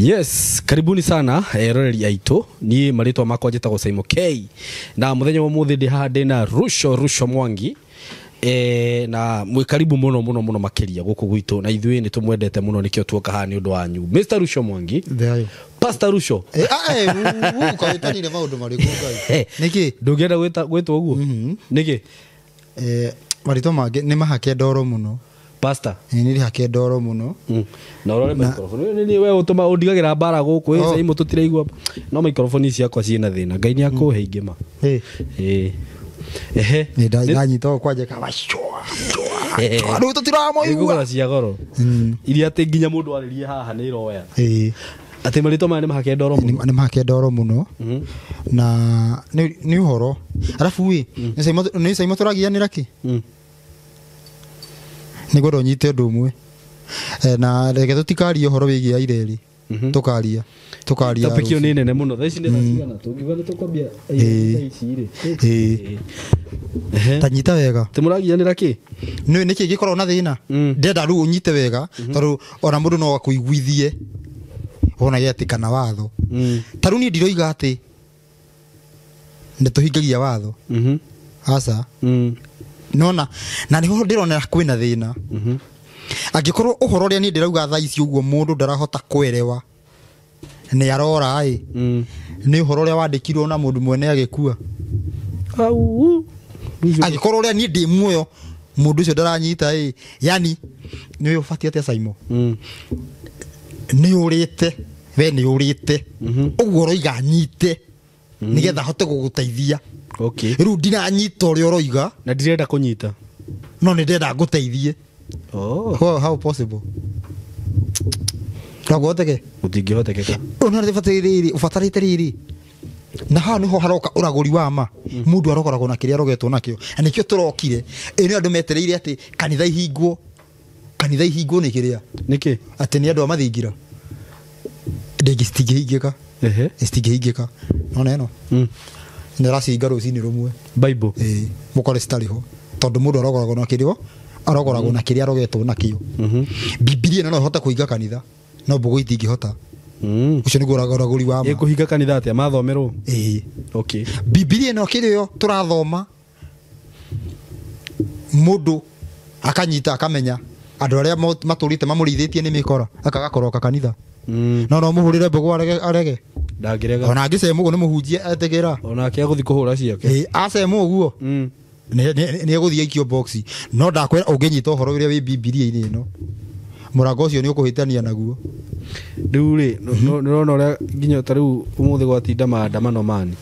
Yes, karibuni sana eroreri aitũ. Niĩ marĩtwa makwa njĩtagwo Saimo K, na mũthenya wa ũmũthĩ ndĩ haha ndĩna Ruco Mwangi, na mwĩ karibu mũno mũno mũno makĩria gũkũ gwitũ, na ithuĩ nĩ tũmwendete mũno, nĩkĩo tuoka haha nĩ ũndũ wanyu. Mr. Ruco Mwangi. Thayo. Pastor Ruco. Kaĩtanire maũndũ marĩkũ Ngai? Nĩkĩ? Ndũngĩenda gwĩtwo ũguo nĩkĩ? Marĩtwa mangĩ nĩ mahake ndoro mũno. Pastor. Nĩ rĩhake ndoro mũno. Na ũrore microphone. Nĩ we ũtũma ũndigagĩra mbara gũkũ, ĩ Saimo tũtiraigua. No microphone ciakwa ciĩna thĩna. Ngai nĩ akũhe ingĩ ma. Ehe. Nĩ ndanyita ũũ kwanja kawa cwa. Rĩu tũtiramoigua. Nĩngũgũra cia goro. Iria atĩ nginya mũndũ arĩrie haha nĩ iroya. Atĩ marĩtwa maya nĩ mahake ndoro mũno. Nĩ mahake ndoro mũno. Na nĩ ũhoro. Arabu ĩ, nĩ Saimo tũragianĩra kĩ? Nĩngwenda ũnyite ũndũ ũmwe. Na reke tũtikarie ũhoro wĩgiĩ Aireri. Tũkaria. Tũkaria. Topic ĩyo nĩ nene mũno. Thaa ici nĩ thaa cigana? Tũngiuga nĩ tũkwambia thaa ici rĩ. Ta nyita wega. Tũmũragianĩra kĩ? Nĩ nĩkĩ gĩkoragwo na thĩna? Ndĩrenda rĩu ũnyite wega tondũ ona mũndũ no akũiguithie wonage atĩ kana watho. Ta rĩu niĩ ndiroiga atĩ nĩ tũhingagia watho. Aca. Nona na nĩho ndĩrona kwĩna thĩna. Angĩkorwo ũhoro ũrĩa niĩ ndĩrauga thaa ici ũguo mũndũ ndarahota kwerewa nĩ arora ĩ, nĩ ũhoro ũrĩa wandĩkirwo na mũndũ mwene agĩkua. Au. Angĩkorwo ũrĩa niĩ ndĩ muoyo mũndũ ũcio ndaranyita ĩ, yani nĩ ũbatiĩ atĩa Saimo? Nĩ ũrĩte, we nĩ ũrĩte. Ũguo ũroiga nyite nĩgetha hote gũgũteithia. Okay. Rĩu ndinanyita ũrĩa ũroiga. Na ndirenda kũnyita. No nĩ ndĩrenda ngũteithie. Oh. How possible? No kũhoteke? Gũtingĩhotekeka. Ũna ũbatarĩte rĩrĩ. Na haha nĩho haroka ũragũri wa ma. Mũndũ arokoragwo na kĩrĩa arogetwo nakĩo. Na nĩkĩo tũrokire. Ĩ nĩ andũ metereire atĩ kanitha ihingwo. Kanitha ihingwo nĩ kĩrĩa? Nĩkĩ? Atĩ nĩ andũ a mathingira. Ndĩngĩ citingĩhingĩka. Citingĩhingĩka. Nona ĩno? Nĩ aracihinga rũcinĩ rũmwe. Bible. Mũkore citarĩ ho. Tondũ mũndũ arogoragwo na kĩrĩa? Arogoragwo na kĩrĩa arogetwo nakĩo. Bibilia ĩno no ĩhote kũhinga kanitha. No mbũgũ itingĩhota. Ũcio nĩguo ũragũri wa ma. Ĩkũhinga kanitha atĩa? Mathomerwo? Okay. Bibilia ĩno kĩrĩa tũrathoma mũndũ akanyita akamenya andũ arĩa matũrĩte mamũrĩithĩtie nĩ mĩkora akagakoroka kanitha. No no mũhũrĩre mbũgũ arege. Ndangĩrega. Ona angĩcemwo ũguo nĩ mũhunjie etĩkĩra. Onake agũthiĩ kũhũra ciake. Acemwo ũguo. Nĩ egũthiĩ aikio box. No ndakwĩra ũngĩnyita ũhoro ũrĩa wĩ Bibilia-inĩ ĩno, mũrango ũcio nĩ ũkũhĩtania naguo. Rĩu rĩ, nĩũrona ũrĩa nginya ta rĩu ũmũthĩ gwatinda maandamano mani.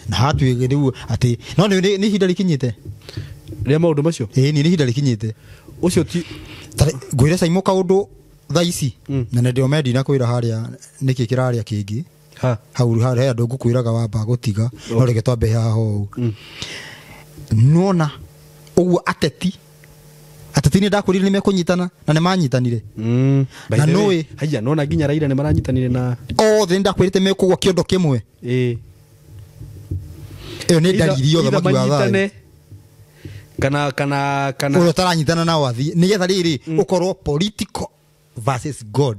Na hatuĩke rĩu atĩ no nĩ ihinda rĩkinyĩte. Rĩa maũndũ macio? Nĩ ihinda rĩkinyĩte. Ũcio ti ngwĩre Saimo kaũndũ thaa ici, na nĩ ndĩromenya ndinakwĩra harĩa nĩkĩ kĩrarĩa kĩngĩ. Hau harĩa andũ ngũkwĩraga wamba gũtiga, no reke twambe haha ũũ. Nĩwona ũguo ateti nĩ ndakwĩrire nĩ mekũnyitana na nĩ manyitanire. Na nũĩ. Haiya, nĩwona nginya Raila nĩ maranyitanire na othe nĩ ndakwĩrĩte mekũgwa kĩondo kĩmwe. Ĩyo nĩ ndariri ya ũthamaki wa thayũ. Kana kana ũrĩa ũtaranyitana nao athiĩ nĩgetha rĩrĩ ũkorwo political versus God.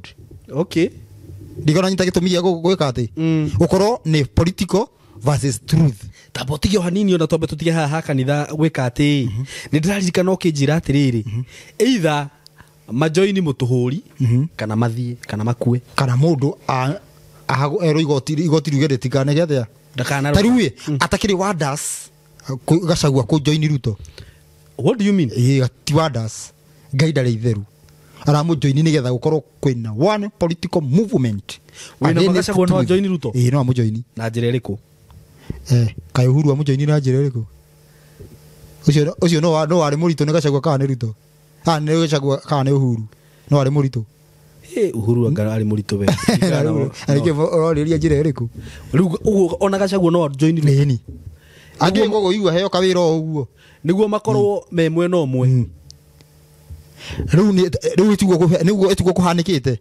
Okay. Ndigona nyita gĩtũmi gĩa gwĩka atĩ ũkorwo nĩ political versus truth. Tamba ũtige o hanini ona twambe tũtige haha ha kanitha gwĩka atĩ nĩ ndĩraririkana ũkĩnjĩra atĩrĩrĩ, either majoini mũtũhũri kana mathiĩ kana makue kana mũndũ erwo igoti riuge rĩtikanege atĩa. Ndakana Ta rĩu ĩ, atakĩrĩ Wanders, Gachagua kũjoini Ruto. What do you mean? Ti Wanders. Ngai ndarĩ itheru. Aramũjoini nĩgetha gũkorwo kwĩna one political movement. Wĩna Gachagua no ajoini Ruto? No amũjoini. Na njĩra ĩrĩkũ? Kaĩ Uhuru amũjoini na njĩra ĩrĩkũ? Ũcio no warĩ mũritũ nĩ Gachagua kana nĩ Ruto? Nĩ Gachagua kana nĩ Uhuru? No warĩ mũritũ. Uhuru anga arĩ mũritũ we. Arĩkĩ ũrorĩria njĩra ĩrĩkũ? Rĩu ũguo ona Gachagua no ajoini Ruto? Ĩni. Angĩ ngũkũigua heo kawĩra o ũguo. Nĩguo makorwo me mwena ũmwe. Rĩu nĩguo ĩtiguo kũhanĩkĩte.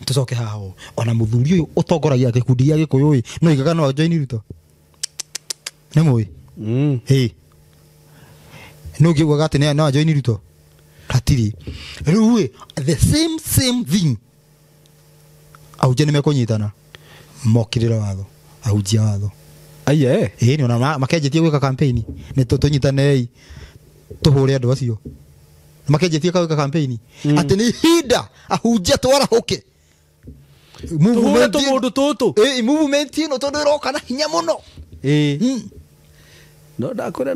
Tũcoke haha ũũ. Ona mũthuri ũyũ ũtongoragia gĩkundi gĩa Gĩkũyũ ĩ, no aigaga no ajoini Ruto? Nĩ mũĩ? No ũngĩugaga atĩ no ajoini Ruto? Hatirĩ. Rĩu ĩ the same thing, ahunjia nĩ mekũnyitana mokĩrĩra watho, ahunjia watho. Aya eh. Ĩĩ nĩ ona makenjetie gwĩka campaign, nĩ tũnyitanei tũhũre andũ acio. Makenjetie gwĩka campaign atĩ nĩ ihinda ahunjia twarahũke. Tũhũre tũmũndũ tũtũ. Ĩĩ movement ĩno tondũ ĩroka na hinya mũno. Ĩĩ. No ndakwĩra.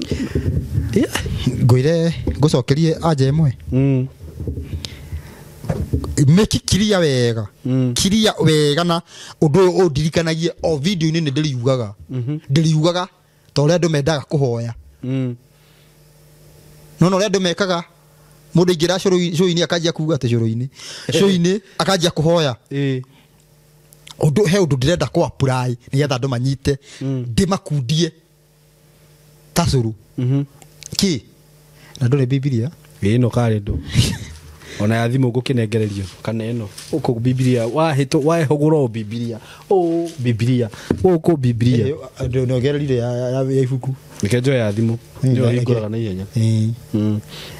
Ngwĩre ngũcokerie anja ĩmwe. Meki kiria wega. Kiria wega na ũndũ ũyũ ũndirikanagie o video-inĩ nĩ ndĩriugaga. Ndĩriugaga ta ũrĩa andũ mendaga kũhoya. No ũrĩa andũ mekaga, mũndũ aingĩra cũrũ-inĩ akanjia kuga atĩ cũrũ-inĩ. Cũrũ-inĩ akanjia kũhoya. Ũndũ he ũndũ ndĩrenda kũ apply nĩgetha andũ manyite, ndĩmakundie ta cũrũ. Kĩ? Na ndũrĩ Bibilia? Ĩĩ no karĩ ndũ. Ona ya thimũ ngũkĩnengererio kana ĩno ũkũ Bibilia wahĩtwo wahũgũra o Bibilia ũ Bibilia ũkũ Bibilia Nongererire ya ibuku. Reke njoe ya thimũ nĩyo hingũraga na ihenya.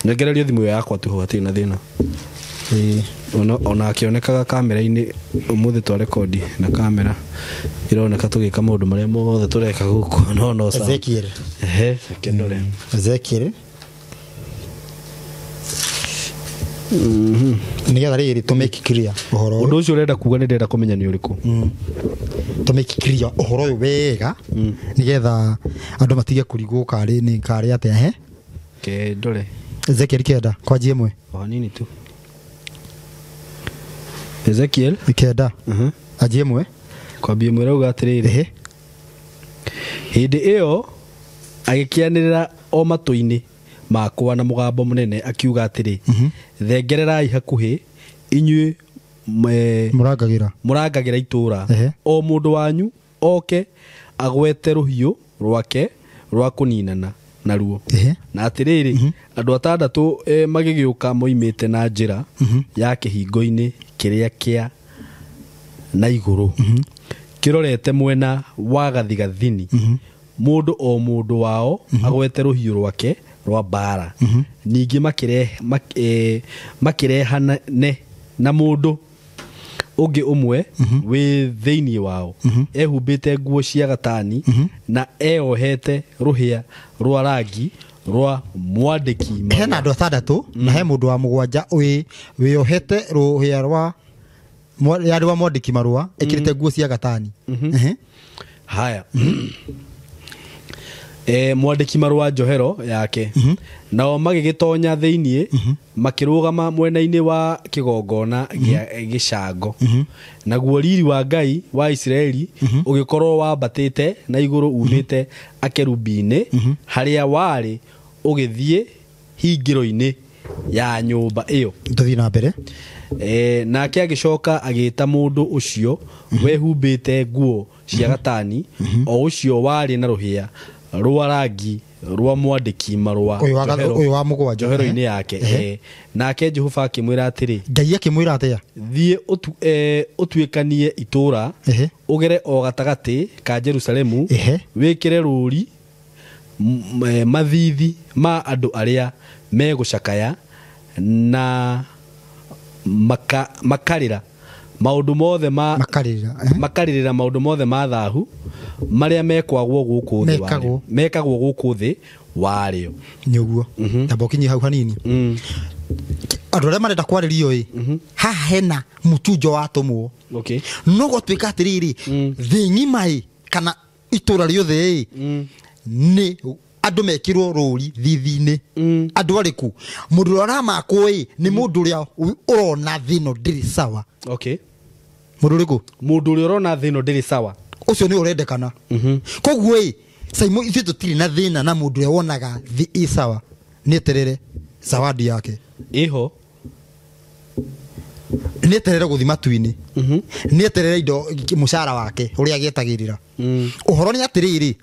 Nongererio thimũ ĩyo yakwa tu hatirĩ na thĩna. Ona akĩonekaga kamera-inĩ ũmũthĩ twa rekondi na kamera ironeka tũgĩka maũndũ marĩa mothe tũreka gũkũ no sawa. Ezekiel. Ehe, reke ndore. Ezekiel. Nĩgetha rĩrĩ tũ make clear ũhoro ũyũ. Ũndũ ũcio ũrenda kuga nĩ ndĩrenda kũmenya nĩ ũrĩkũ. Tũ make clear ũhoro ũyũ wega nĩgetha andũ matige kũrigwo karĩ nĩ karĩ atĩa he. Ke ndore. Ezekiel 9 kwanjia 1. O nini tu. Ezekiel 9. Anjia 1. Kwambia 1 rauga atĩrĩrĩ. Hĩndĩ ĩyo agĩkĩanĩrĩra o matũ-inĩ makwa na mũgambo mũnene akiuga atĩrĩ, thengererai hakuhĩ inyuĩ mũrangagĩra itũũra, o mũndũ wanyu oke agwete rũhiũ rwake rwa kũninana naruo. Na atĩrĩrĩ, andũ atandatũ magĩgĩũka moimĩte na njĩra ya kĩhingo-inĩ kĩrĩa kĩa na igũrũ kĩrorete mwena wa gathigathini, mũndũ o mũndũ wao agwete rũhiũ rwake rwa mbara. Ningĩ makĩrehane na mũndũ ũngĩ ũmwe wĩ thĩinĩ wao ehumbĩte nguo cia gatani na eohete rũhĩa rwa rangi rwa mwandĩki marũa. Hena andũ atandatũ na he mũndũ wa mũgwanja wĩohete rũhĩa rwa rwa mwandĩki marũa ekĩrĩte nguo cia gatani. Haya. Mwandĩki marũa njohero yake. Nao magĩgĩtonya thĩinĩ makĩrũgama mwena-inĩ wa kĩgongona gĩa gĩcango. Naguo riri wa Ngai wa Isiraeli ũgĩkorwo wambatĩte na igũrũ umĩte akerubi-inĩ harĩa warĩ ũgĩthiĩ hingĩro-inĩ ya nyũmba ĩyo. Tũthiĩ na mbere. Nake agĩcoka agĩta mũndũ ũcio wehumbĩte nguo cia gatani, o ũcio warĩ na rũhĩa rwa rangi rwa mwandĩki marũa ũyũ wa mũgwanja njohero-inĩ yake. Nake Jehova akĩmwĩra atĩrĩ, Ngai akĩmwĩra atĩa? Thiĩ ũtuĩkanie itũũra, ũgere o gatagatĩ ka Jerusalemu, wĩkĩre rũũri mathithi ma andũ arĩa megũcakaya na makarĩra maũndũ mothe ma makarĩrĩra maũndũ mothe ma thahu marĩa mekwagwo gũkũ thĩ warĩo, mekagwo gũkũ thĩ warĩo. Nĩ ũguo. Tamba ũkinyie hau hanini. Andũ arĩa marenda kwarĩrio ĩ, haha hena mũtunjo watũmwo. No gũtuĩka atĩrĩrĩ, thĩ ng'ima ĩ kana itũũra rĩothe ĩ, nĩ andũ mekĩrwo rũri thithi-inĩ. Andũ arĩkũ? Mũndũ ũrĩa ũramakwo ĩ nĩ mũndũ ũrĩa ũrona thĩ ĩno ndĩrĩ sawa. Mũndũ ũrĩkũ? Mũndũ ũrĩa ũrona thĩ ĩno ndĩrĩ sawa. Ũcio nĩ ũrendekana. Koguo ĩ, Simon, ithuĩ tũtirĩ na thĩna na mũndũ ũrĩa wonaga thĩ ĩ sawa, nĩ eterere zawadi yake. Ĩho. Nĩ eterere gũthiĩ matu-inĩ. Nĩ eterere indo mũcara wake ũrĩa agĩetagĩrĩra. Ũhoro nĩ atĩrĩrĩ,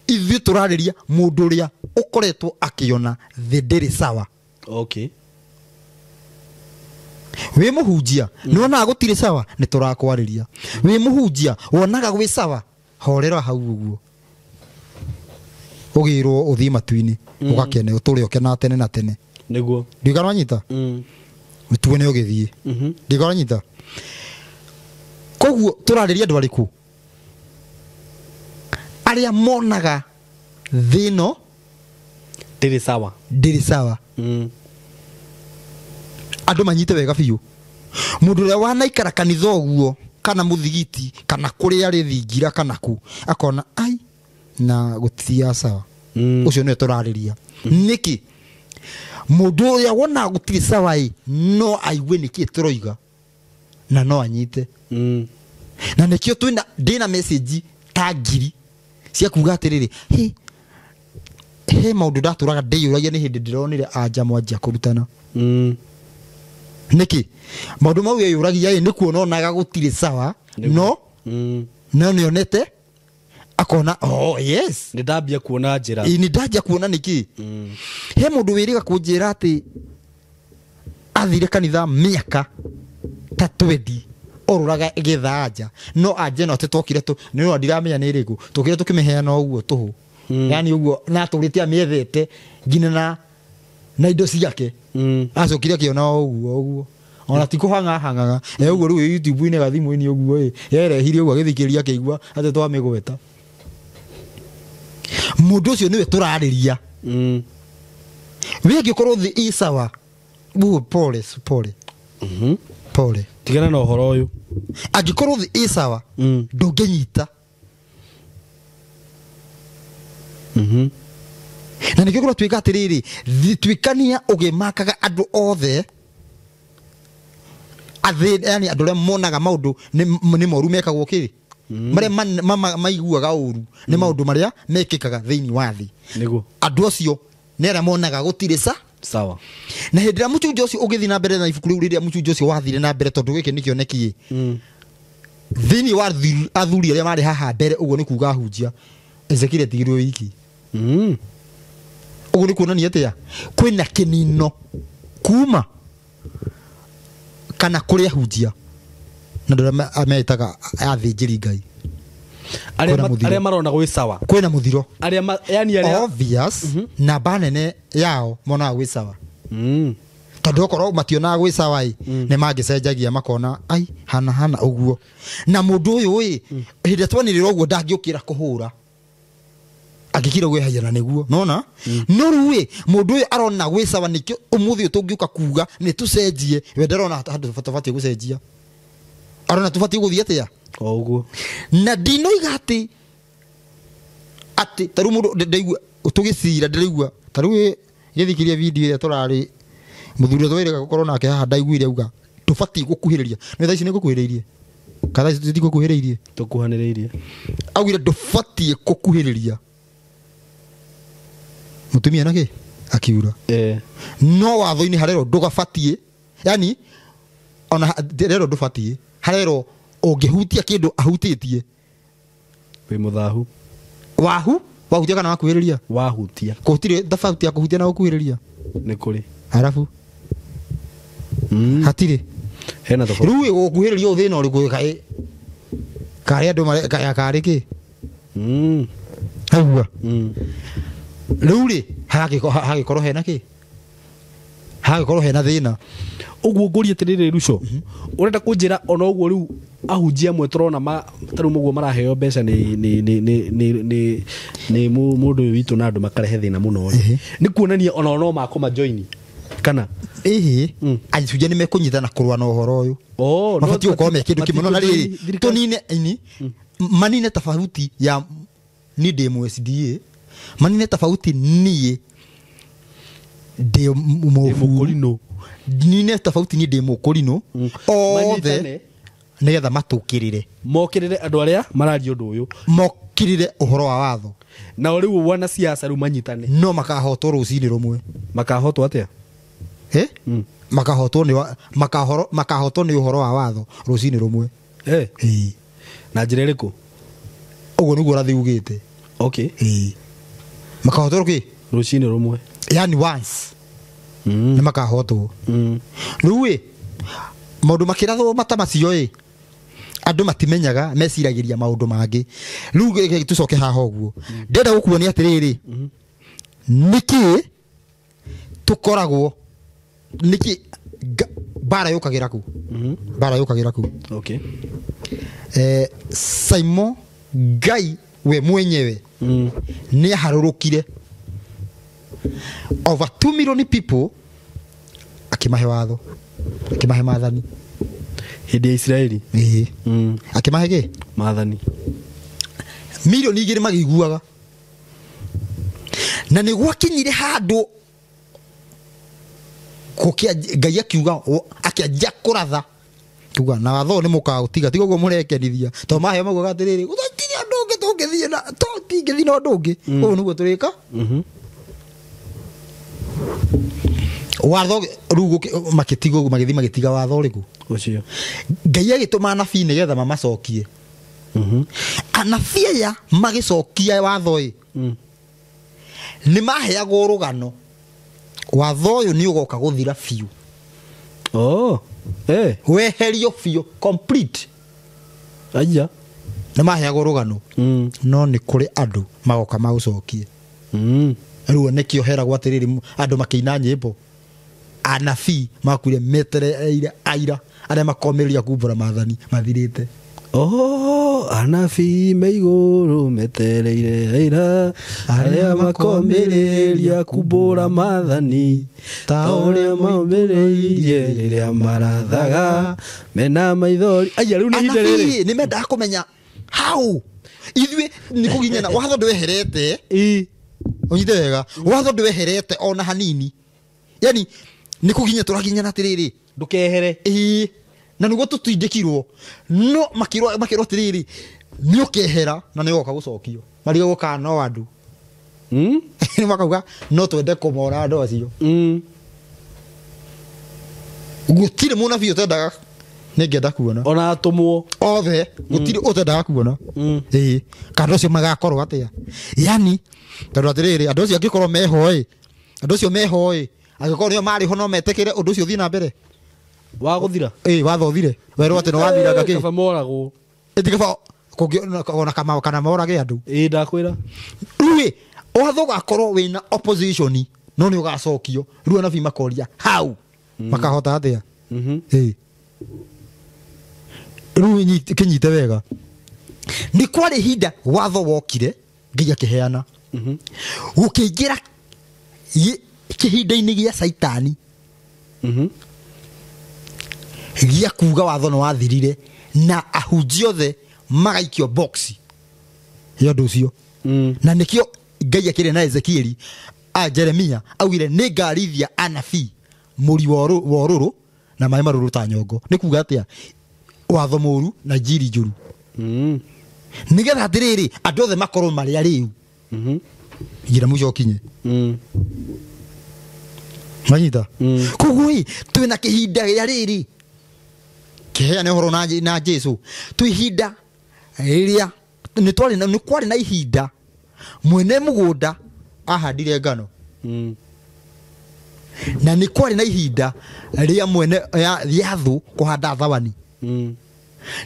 ithuĩ tũrarĩria mũndũ ũrĩa ũkoretwo akĩona thĩ ndĩrĩ sawa. Wĩ mũhunjia, nĩ wonaga gũtirĩ sawa, nĩ tũrakwarĩria. Wĩ mũhunjia, wonaga gwĩ sawa, horera hau ũguo. Ũgĩrwo ũthiĩ matu-inĩ, ũgakene, ũtũre ũkenaga tene na tene. Nĩguo. Ndiũĩ wanyita. Mĩtugo nĩ ũgĩthiĩ. Ndiũĩ wanyita. Koguo tũrarĩria andũ arĩkũ? Arĩa monaga thĩ ĩno ndĩrĩ sawa. Ndĩrĩ sawa. Andũ manyite wega biũ. Mũndũ ũrĩa wanaikara kanitha ũguo kana mũthigiti kana kũrĩa arĩ thingira kana kũ akona ai na gũtithiaga sawa. Ũcio nĩwe tũrarĩria. Nĩkĩ? Mũndũ ũrĩa wonaga gũtirĩ sawa ĩ no aigue nĩkĩ tũroiga na no anyite. Na nĩkĩo twĩna ndĩna message ta ngiri cia kuga atĩrĩrĩ, he maũndũ ndatũraga ndĩyũragia nĩ hĩndĩ ndĩronire anja mwanjia kũrutana. Nĩkĩ? Maũndũ mau yeyũragia ĩ nĩ kuona onaga gũtirĩ sawa no no nĩonete akona oh yes nĩ ndambia kuona njĩra. Nĩ ndanjia kuona nĩkĩ. He mũndũ wĩrĩga kũnjĩra atĩ athire kanitha mĩaka ta 20 orũraga gĩtha anja no anja ĩno atĩ twokire tũ nĩ ndiramenya nĩ ĩrĩkũ tũkire tũkĩmĩheana ũguo tũhũ. Yani ũguo na atũrĩte amĩethete nginya na indo ciake. Acokire akĩona ũguo ũguo ona ti kũhang'ahang'aga ũguo rĩu YouTube-inĩ gathimũ-inĩ ũguo ĩ yerehire ũguo agĩthikĩrĩria akĩigua atĩ twamĩgweta. Mũndũ ũcio nĩwe tũrarĩria. We angĩkorwo thĩ ĩ sawa pole pole. Pole. Tigana na ũhoro ũyũ. Angĩkorwo thĩ ĩ sawa ndũngĩnyita. Na nĩkĩo kũratuĩka atĩrĩrĩ tuĩkania ũgĩmakaga andũ othe yani andũ arĩa monaga maũndũ nĩ moru mekagwo kĩrĩ marĩa maiguaga ũru nĩ maũndũ marĩa mekĩkaga thĩinĩ wa thĩ. Nĩguo. Andũ acio nĩ arĩa monaga gũtirĩ sawa. Na hĩndĩ ĩrĩa mũcunjĩ ũcio ũgĩthiĩ na mbere na ibuku rĩu rĩrĩa mũcunjĩ ũcio wathire na mbere tondũ gĩkĩ nĩ kĩoneki thĩinĩ wa athuri arĩa marĩ haha mbere ũguo nĩ kuga ahunjia Ezekiel atigirwo wiki. Ũguo nĩ kuonania atĩa? Kwĩna kĩnino kuma kana kũrĩ ahunjia na andũ arĩa metaga athĩnjĩri Ngai. Arĩa marona gwĩ sawa. Kwĩna mũthiro. Arĩa yani arĩa obvious namba nene yao monaga gwĩ sawa. Tondũ okorwo mationaga gwĩ sawa ĩ nĩ mangĩcenjagia makona ai hana hana ũguo. Na mũndũ ũyũ ĩ hĩndĩ ĩrĩa twanĩrĩra ũguo ndangĩũkĩra kũhũra. Angĩkira gwĩhaia na nĩguo nona no rĩu ĩ mũndũ ũyũ arona gwĩ sawa nĩkĩo ũmũthĩ ũyũ tũngĩũka kuga nĩ tũcenjie we ndarona handũ tũbatiĩ gũcenjia. Arona tũbatiĩ gũthiĩ atĩa? O ũguo. Na ndinoiga atĩ ta rĩu mũndũ ndaigua tũgĩcira ndĩraigua ta rĩu gĩthikĩria video ĩrĩa tũrarĩ mũthuri ũrĩa twĩrĩga gũkorwo nake haha ndaiguire auga tũbatiĩ gũkuhĩrĩria. Nĩ thaa ici nĩ ngũkuhĩrĩirie kana thaa ici tũtigũkuhĩrĩirie? Tũkuhanĩrĩirie. Augire ndũbatiĩ gũkuhĩrĩria mũtumia nake akiura. No watho-inĩ harerwo ndũgabatiĩ yani ona rero ndũbatiĩ harerwo ũngĩhutia kĩndũ ahutĩtie wĩ mũthahu. Wahu wahutia kana wakuhĩrĩria? Wahutia. Gũtirĩ tofauti ya kũhutia na gũkuhĩrĩria. Nĩ kũrĩ. Arabu hatirĩ. Hena tofauti. Rĩu gũkuhĩrĩria thĩna ũrĩkũ kaĩ karĩ andũ karĩ kĩ? Haigua. Rĩu rĩ hagĩkorwo hena kĩ? Hagĩkorwo hena thĩna. Ũguo ngũrie atĩrĩrĩ Ruco, ũrenda kũnjĩra ona ũguo rĩu ahunjia amwe tũrona ta rĩu mũguo maraheo mbeca nĩ mũndũ ũyũ witũ na andũ makarehe thĩna mũno rĩ, nĩ kuonania ona no makũma join kana? Ĩhĩ, ahunjia nĩ mekũnyitana kũrũa na ũhoro ũyũ. Mabatiĩ gũkorwo me kĩndũ kĩmwe na rĩrĩ tũnine ini manine tofauti ya niĩ ndĩ mũ SDA manine tofauti niĩ ndĩ mũkũrinũ nine tofauti niĩ ndĩ mũkũrinũ othe nĩgetha matũkĩrĩre mokĩrĩre andũ arĩa mararia ũndũ ũyũ mokĩrĩre ũhoro wa watho. Na rĩu wanasiasa rĩu manyitane no makahotwo rũcinĩ rũmwe. Makahotwo atĩa? Makahotwo nĩ ũhoro wa watho rũcinĩ rũmwe. Na njĩra ĩrĩkũ? Ũguo nĩguo ũrathi ugĩte. Okay. Makahotwo kĩ? Rũcinĩ rũmwe. Yani once. Nĩ makahotwo. Rĩu ĩ maũndũ makĩrathwo mata macio ĩ andũ matimenyaga meciragĩria maũndũ mangĩ. Rĩu tũcoke haha ũguo. Ndĩrenda gũkuonia atĩrĩrĩ nĩkĩ Tũkoragwo nĩkĩ mbara yũkagĩra kũ? Mbara yũkagĩra kũ? Okay. Simon Ngai we mwenyewe nĩ aharũrũkire over 2 million people akimahe watho, akimahe maathani hĩndĩ ya Israeli. Ĩĩ. Akimahe kĩ? Maathani. Milioni 2 magĩiguaga. Na nĩ gwakinyire handũ gũkĩa Ngai akiuga akĩanjia kũratha kiuga na watho nĩ mũkaũtiga tiga ũguo mũrekenithia tondũ maheo maugaga atĩrĩrĩ gũtirĩ ũndũ ũngĩ tũngĩthiĩ na tũtingĩthiĩ na ũndũ ũngĩ ũũ nĩguo tũrĩka. Watho rĩu makĩtiga ũguo magĩthiĩ magĩtiga watho ũrĩkũ ũcio. Ngai agĩtũma anabii nĩgetha mamacokie. Anabii aya magĩcokia watho ĩ nĩ maheagwo rũgano watho ũyũ nĩ ũgoka gũthira biũ. Oh, eh. Weherio biũ complete. Aya. Nĩ maheagwo rũgano. No nĩ kũrĩ andũ magoka maũcokie. Rĩu nĩkĩo heragwo atĩrĩrĩ andũ makĩina nyĩmbo anabii makuire metereire aira arĩa makomĩrĩria kumbũra maathani mathirĩte. Oh, anabii me igũrũ metereire aira arĩa makomĩrĩria kumbũra maathani ta ũrĩa maumĩrĩirie rĩrĩa marathaga mena maithori. Aya rĩu nĩ ihinda rĩrĩ. Anabii nĩ mendaga kũmenya how ithuĩ nĩ kũginyana watho ndweherete. Ũnyite wega watho ndweherete ona hanini, yani nĩ kũginya tũraginyana atĩrĩrĩ ndũkehere. Ĩĩ, na nĩguo tũtindĩkirwo no makĩrwo atĩrĩrĩ nĩ ũkehera na nĩ ũgoka gũcokio marigagwo kana no andũ. Nĩ makauga no twende kũmora andũ acio. Gũtirĩ mũnabii ũtendaga nĩngĩenda kuona ona atũmwo othe gũtirĩ ũtendaga kuona. Ĩĩ, kana andũ acio magakorwo atĩa, yani tondũ atĩrĩrĩ andũ acio angĩkorwo meho ĩ, andũ acio meho ĩ, angĩkorwo nĩo marĩ ho no metĩkĩre ũndũ ũcio ũthiĩ na mbere wa gũthira. Ĩĩ, watho ũthire werwo atĩ nĩ wathiraga kĩ kaba moragwo. Ĩ kaba ona kana morage andũ. Ĩĩ, ndakwĩra rĩu ĩ watho ũgakorwo wĩna opposition no nĩ ũgacokio. Rĩu anabii makoria how makahota atĩa. Ĩĩ, rĩu kĩnyite wega nĩ kwarĩ ihinda watho wokire Ngai akĩheana gũkĩingĩra kĩhinda-inĩ gĩa Caitani gĩa kuga watho nĩ wathirire na ahunjia othe magaikio box ya ũndũ ũcio. Na nĩkĩo Ngai akĩrĩ na Ezekieli a Jeremia augire nĩ ngarithia anabii mũri wa ũrũrũ na maĩ marũrũ ta nyongo. Nĩ kuga atĩa? Watho mũru na njiri njũru. Nĩgetha atĩrĩrĩ andũ othe makorwo marĩ arĩu nginya mũico ũkinye. Manyita koguo ĩ twĩna kĩhinda gĩa rĩrĩ kĩheane ũhoro na Jesu twĩ ihinda rĩrĩa nĩ kwarĩ na ihinda mwene mũgũnda ahandire ngano na nĩ kwarĩ na ihinda rĩa mwene rĩa thũ kũhanda thawani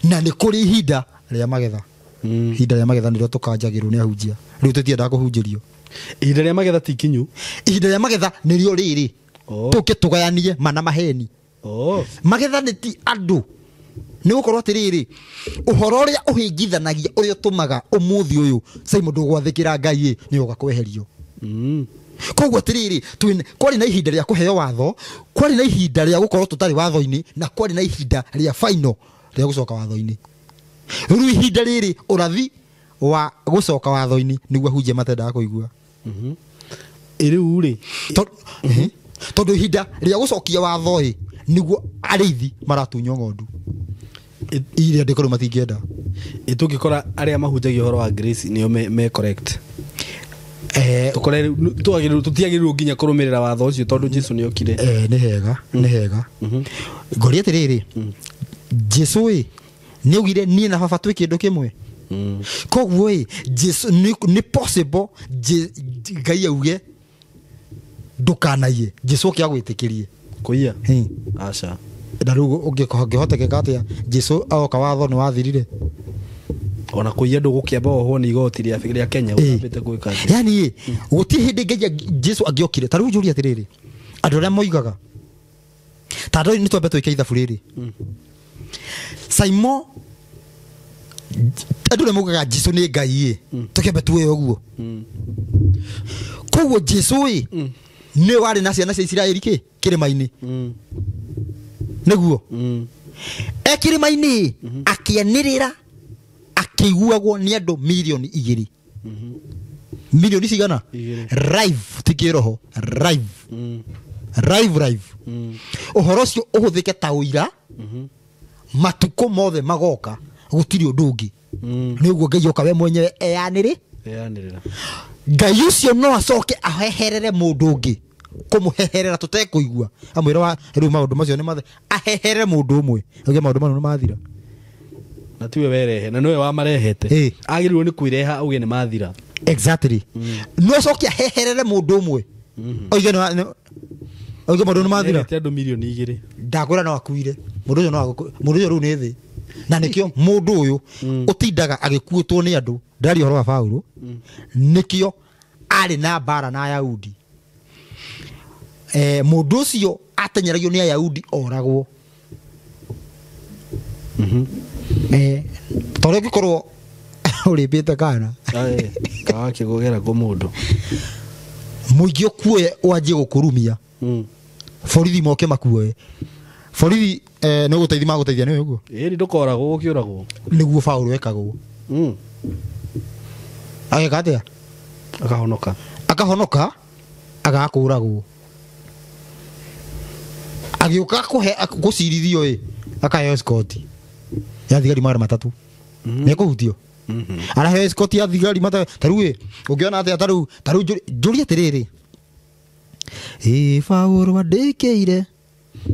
na nĩ kũrĩ ihinda rĩa magetha. Ihinda rĩa magetha nĩrĩo tũkanjagĩrwo nĩ ahunjia. Rĩu tũtiendaga kũhunjĩrio. Ihinda rĩa magetha ti kinyu. Ihinda rĩa magetha nĩrĩo rĩrĩ tũke tũgayanie mana maheni. Magetha nĩ ti andũ nĩ gũkorwo atĩrĩrĩ ũhoro ũrĩa ũhĩngithanagia ũrĩa ũtũmaga ũmũthĩ ũyũ Simon ndũgwathĩkĩra Ngai ĩ nĩ ũgoka kweherio. Koguo atĩrĩrĩ kwarĩ na ihinda rĩa kũheo watho, kwarĩ na ihinda rĩa gũkorwo tũtarĩ watho-inĩ, na kwarĩ na ihinda rĩa final rĩa gũcoka watho-inĩ. Rĩu ihinda rĩrĩ ũrathi wa gũcoka watho-inĩ nĩguo ahunjia matendaga kũigua. Rĩu rĩ tondũ ihinda rĩa gũcokia watho ĩ nĩguo arĩithi maratunywo ng'ondu iria ndĩkorwo matingĩenda. Tũngĩkora arĩa mahunjagia ũhoro wa grace nĩo me correct. Tũkore tũtiagĩrĩirwo nginya kũrũmĩrĩra watho ũcio tondũ Jesu nĩokire. Nĩ hega, nĩ hega. Ngoria atĩrĩrĩ Jesu ĩ nĩ augire niĩ na baba twĩ kĩndũ kĩmwe. Koguo ĩ Jesu nĩ possible Ngai auge ndũkanaiye Jesu oke agwĩtĩkĩrie kũiya. Aca. Na rĩu ũngĩhotekeka atĩa Jesu aoka watho nĩ wathirire ona kũiya ndũgũkĩamba ohwo nĩ igoti rĩa Kenya ũtambĩte gwĩka atĩa. Yani gũtirĩ hĩndĩ Ngai Jesu angĩokire. Ta rĩu njũrie atĩrĩrĩ Andũ arĩa moigaga ta andũ nĩ twambe twĩke ithabu rĩrĩ. Saimo andũ arĩa maugaga Jesu nĩ Ngai ĩ, tũkĩambe tuoe ũguo. Koguo Jesu ĩ nĩ warĩ na ciana cia Isiraeli kĩ kĩrĩma-inĩ. Nĩguo e kĩrĩma-inĩ akĩanĩrĩra akĩiguagwo nĩ andũ milioni 2. Milioni cigana? Live, ti kĩroho, live. Live live. Ũhoro ũcio ũhũthĩke ta ũira matukũ mothe magoka gũtirĩ ũndũ ũngĩ. Nĩ ũguo Ngai oka we mwenyewe eyanĩrĩ. Ngai ũcio no acoke aheherere mũndũ ũngĩ kũmũheherera tũtekũigua amwĩra wa rĩu maũndũ macio nĩ mathe aheherere mũndũ ũmwe auge maũndũ macio nĩ mathira. Na tiwe werehe na niwe wamarehete. Agĩrĩirwo nĩ kwĩreha auge nĩ mathira. Exactly. No acoke aheherere mũndũ ũmwe oige auge maũndũ nĩ mathira. Andũ milioni 2. Ndakwĩra no akuire mũndũ ũcio, no mũndũ ũcio rĩu nĩ thĩ. Na nĩkĩo mũndũ ũyũ ũtindaga agĩkuĩtwo nĩ andũ ndaria ũhoro wa Paulo, nĩkĩo arĩ na mbara na Ayahudi. Mũndũ ũcio atenyeragio nĩ Ayahudi oragwo. Tondũ ũngĩkorwo ũrĩmbĩte kana kagũgera kũ mũndũ mũingĩ ũkuoye wanjie gũkũrumia, borithi moke makuoe. Borithi nĩ gũteithia magũteithia nĩ ũguo. Ĩĩ ndũkoragwo ũkĩũragwo. Nĩguo Paulo ekagwo. Ageka atĩa? Akahonoka. Akahonoka agakũragwo. Agĩũka kũhe gũcirithio ĩ akaheo escort ya thigari 300. Nĩ kũhutio. Araheo escort ya thigari 300. Ta rĩu ĩ ũngĩona atĩa ta rĩu njũrie atĩrĩrĩ. Ĩ Paulo andĩkĩire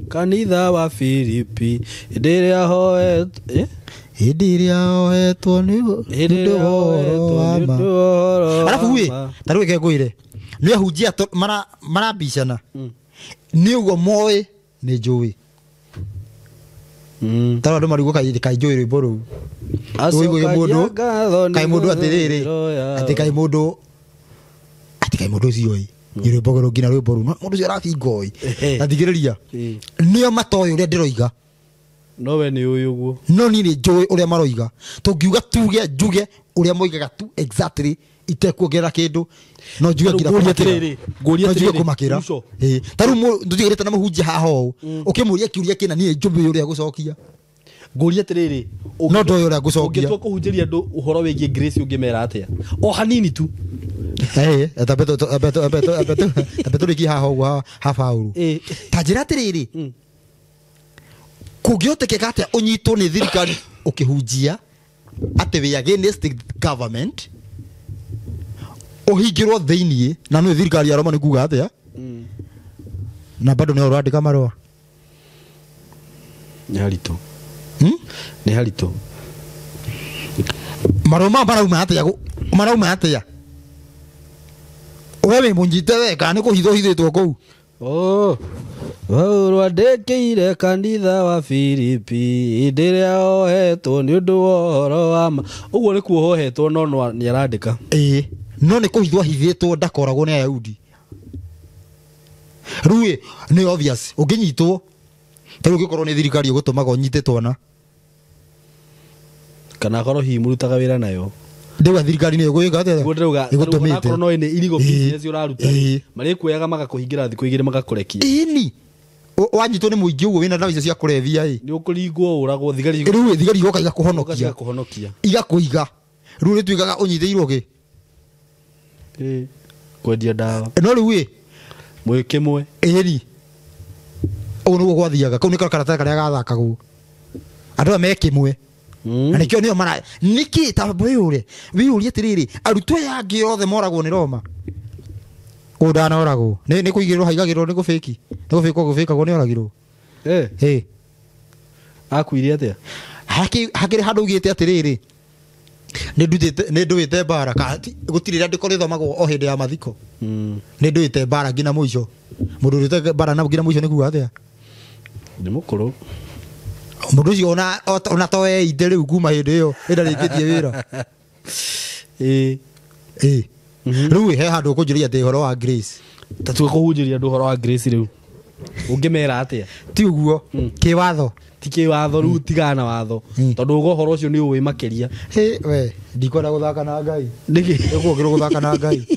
kanitha wa Filipi hĩndĩ ĩrĩa hĩndĩ ĩrĩa ohetwo nĩ ũndũ wa ma. Arabu ĩ ta rĩu ĩke ngwĩre nĩ ahunjia marambicana nĩ ũguo moĩ nĩ njũĩ. Ta andũ marigwo kaĩ njũĩ rwĩmbo rũu. Ũigue mũndũ kaĩ mũndũ atĩrĩrĩ atĩ kaĩ mũndũ atĩ kaĩ mũndũ ũcio ĩ nĩ rwĩmbo rũu nginya rwĩmbo rũu mũndũ ũcio arabinga ĩ na thigĩrĩria nĩo matoĩ ũrĩa ndĩroiga. No we nĩ ũĩ ũguo. No niĩ nĩ njũĩ ũrĩa maroiga. Tũngiuga tuge njuge ũrĩa moigaga tu exactly itekuongerera kĩndũ no njuge nginya kũmakĩra. No njuge kũmakĩra. Ta rĩu tũtigĩrĩte na mũhunjia haha ũũ ũkĩmũria kĩũria kĩna niĩ njũĩ ũrĩa gũcokia. Ngũria atĩrĩrĩ no ndoĩ ũrĩa ngũcokia. Ũngĩtua kũhunjĩria andũ ũhoro wĩgiĩ grace ũngĩmera atĩa? O hanini tu. Ambe tũrĩkie haha ũguo ha Paulo. Ta njĩra atĩrĩrĩ kũngĩhotekeka atĩa ũnyitwo nĩ thirikari ũkĩhunjia atĩ we against the government ũhingĩrwo thĩiniĩ na nĩ thirikari ya Roma nĩ kuga atĩa na bado nĩ ũrandĩka marũa. Nĩ haritũ. Nĩ haritũ. Marũa mao marauma atĩa? Marauma atĩa? We wĩ mũnyite we kana nĩ kũhithwo hithĩtwo kũu? Paulo andĩkĩire kanitha wa Filipi hĩndĩ ĩrĩa ohetwo nĩ ũndũ wa ũhoro wa ma. Ũguo nĩ kuohwo ohetwo no nĩ arandĩka. Ĩĩ no nĩ kũhithwo hithĩtwo ndakoragwo nĩ Ayahudi. Rĩu ĩ nĩ obvious ũngĩnyitwo ta rĩu ũngĩkorwo nĩ thirikari ĩgũtũmaga ũnyite twana kana akorwo hihi mũrutaga wĩra nayo. Ndĩuga thirikari nĩ ĩgwĩka atĩa? Ndĩrauga ĩgũtũmĩte. No ĩnĩ illegal business ũraruta. Marĩkuoyaga magakũhingĩra thikũ 2 magakũrekia. Ĩni wanyitwo nĩ mũingĩ ũguo wĩna ndawa icio cia kũrebia ĩ. Nĩ ũkũringwo ũragwo thigari. Rĩu thigari igoka igakũhonokia. Igakũhonokia. Igakũiga. Rĩu rĩtuĩkaga ũnyitĩirwo kĩ? Kwendia ndawa. No rĩu ĩ mwĩ kĩmwe. Ĩni ũguo nĩguo gwathiaga. Kau nĩko karatathi karĩa gathakagwo. Andũ aya me kĩmwe. Na nĩkĩo nĩo mara nĩkĩ ta wĩyũrie wĩyũrie atĩrĩrĩ arutwo aya angĩ othe moragwo nĩ Roma. Ũũ ndanoragwo nĩ kũigĩrĩrwo haigagĩrĩrwo nĩ gũbĩki nĩ gũbĩkwo gũbĩkagwo nĩ oragirwo. Akuire atĩa? Hakĩrĩ handũ ugĩte atĩrĩrĩ nĩ ndũĩte mbara gũtirĩ rĩandĩko rĩthomagwo o hĩndĩ ya mathiko. Nĩ ndũĩte mbara nginya mũico. Mũndũ ũrĩte mbara na nginya mũico nĩ kuga atĩa? Nĩ mũkũrũ. Mũndũ ũcio ona to eite rĩu kuma hĩndĩ ĩyo ĩndarĩkĩtie wĩra. Ĩĩ. Rĩu he handũ ũkũnjũria atĩ ũhoro wa grace. Ta tuge kũhunjĩria andũ ũhoro wa grace rĩu. Ũngĩmera atĩa? Ti ũguo kĩwatho. Ti kĩwatho rĩu, tigana na watho tondũ uga ũhoro ũcio nĩ ũĩ makĩria. Hĩ, we ndikwenda gũthaka na Ngai. Nĩkĩ? Ĩgũkĩrwo gũthaka na Ngai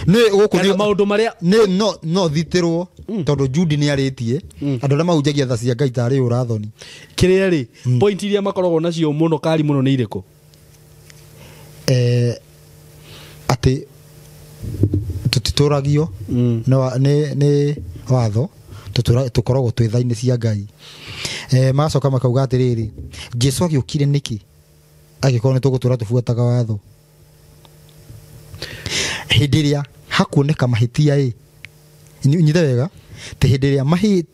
nĩ gũkũ Kana maũndũ marĩa nĩ no thitĩrwo tondũ Judy nĩ arĩtie andũ arĩa mahunjagia tha cia Ngai tarĩ ũrathoni. Kĩrĩa rĩ, point iria makoragwo nacio mũno kari mũno nĩ irĩkũ? Atĩ tũtitũragio nĩ watho, tũkoragwo twĩ tha-inĩ cia Ngai. Magacoka makauga atĩrĩrĩ, Jesu agĩũkire nĩkĩ angĩkorwo nĩ tũgũtũra tũbuataga watho? Hĩndĩ ĩrĩa hakuoneka mahĩtia ĩ, nyite wega, ti hĩndĩ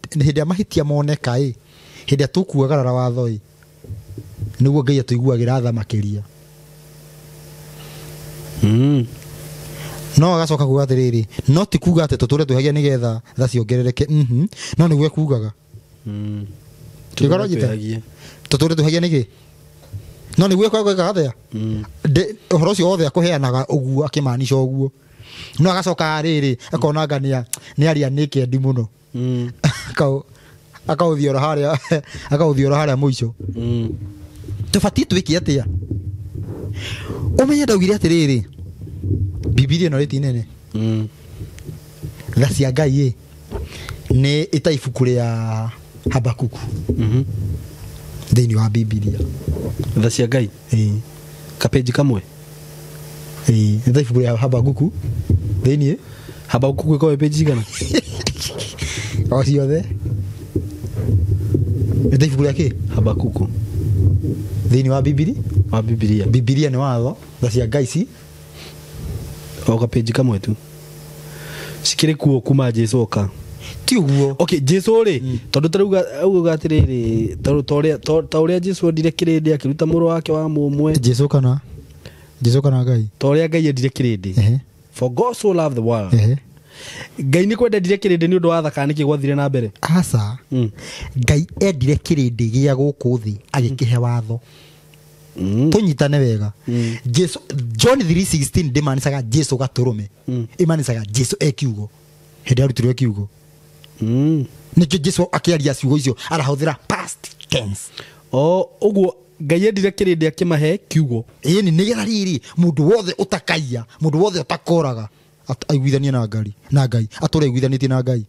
ĩrĩa mahĩtia moneka ĩ, hĩndĩ ĩrĩa tũkuagarara watho ĩ, nĩguo Ngai atũiguagĩra tha makĩria. No agacoka kuga atĩrĩrĩ, no ti kuga atĩ tũtũre twĩhagia nĩgetha tha ciongerereke, no nĩguo ekugaga. Kĩgoro nyite? Tũtũre twĩhagia nĩkĩ? No nĩguo ekwega atĩa? Ũhoro ũcio wothe akũheanaga ũguo akĩmaanisha ũguo. No agacoka rĩrĩ akona anga nĩ aria nĩkĩendi mũno. Akaũthiora harĩa, akaũthiora harĩa mũico. Tũbatiĩ twĩke atĩa? Ũmenye ndaugire atĩrĩrĩ, Bibilia ĩno rĩti nene. Tha cia Ngai ĩ nĩ ĩta ibuku rĩa Habakuku thĩinĩ wa Bibilia. Tha cia Ngai? Kapeji kamwe? Nĩ ta ibuku rĩa Habakuku thĩinĩ. Habakuku ĩkoragwo ĩ peji cigana? O ciothe. Nĩ ta ibuku rĩa kĩ? Habakuku. Thĩinĩ wa Bibilia? Wa Bibilia. Bibilia nĩ watho, tha cia Ngai ci o kapeji kamwe tu. Cikĩrĩ kuo kuma Jesu oka. Ti ũguo. Okay, Jesu rĩ, tondũ tarauga auga atĩrĩrĩ, tondũ ta ũrĩa Jesu endire kĩrĩndĩ akĩruta mũrũ wake wa mũmwe. Jesu kana? Jesu kana Ngai? Ta ũrĩa Ngai endire kĩrĩndĩ. For God so loved the world. Ngai nĩ kwenda endire kĩrĩndĩ nĩ ũndũ wa thaka nĩkĩ gwathire na mbere? Aca. Ngai endire kĩrĩndĩ gĩa gũkũ thĩ agĩkĩhe watho. Tũnyitane wega. Jesu, John 3:16 ndĩmanicaga Jesu gatũrũme. Ĩmanicaga Jesu e kiugo. Hĩndĩ arutirwo kiugo. Nĩkĩo Jesu akĩaria ciugo icio arahũthĩra past tense. O ũguo Ngai endire kĩrĩndĩ akĩmahe kiugo. Ĩni nĩgetha rĩrĩ mũndũ wothe ũtakaiya, mũndũ wothe ũtakoraga aiguithanie na Ngai, na Ngai atũre aiguithanĩtie na Ngai.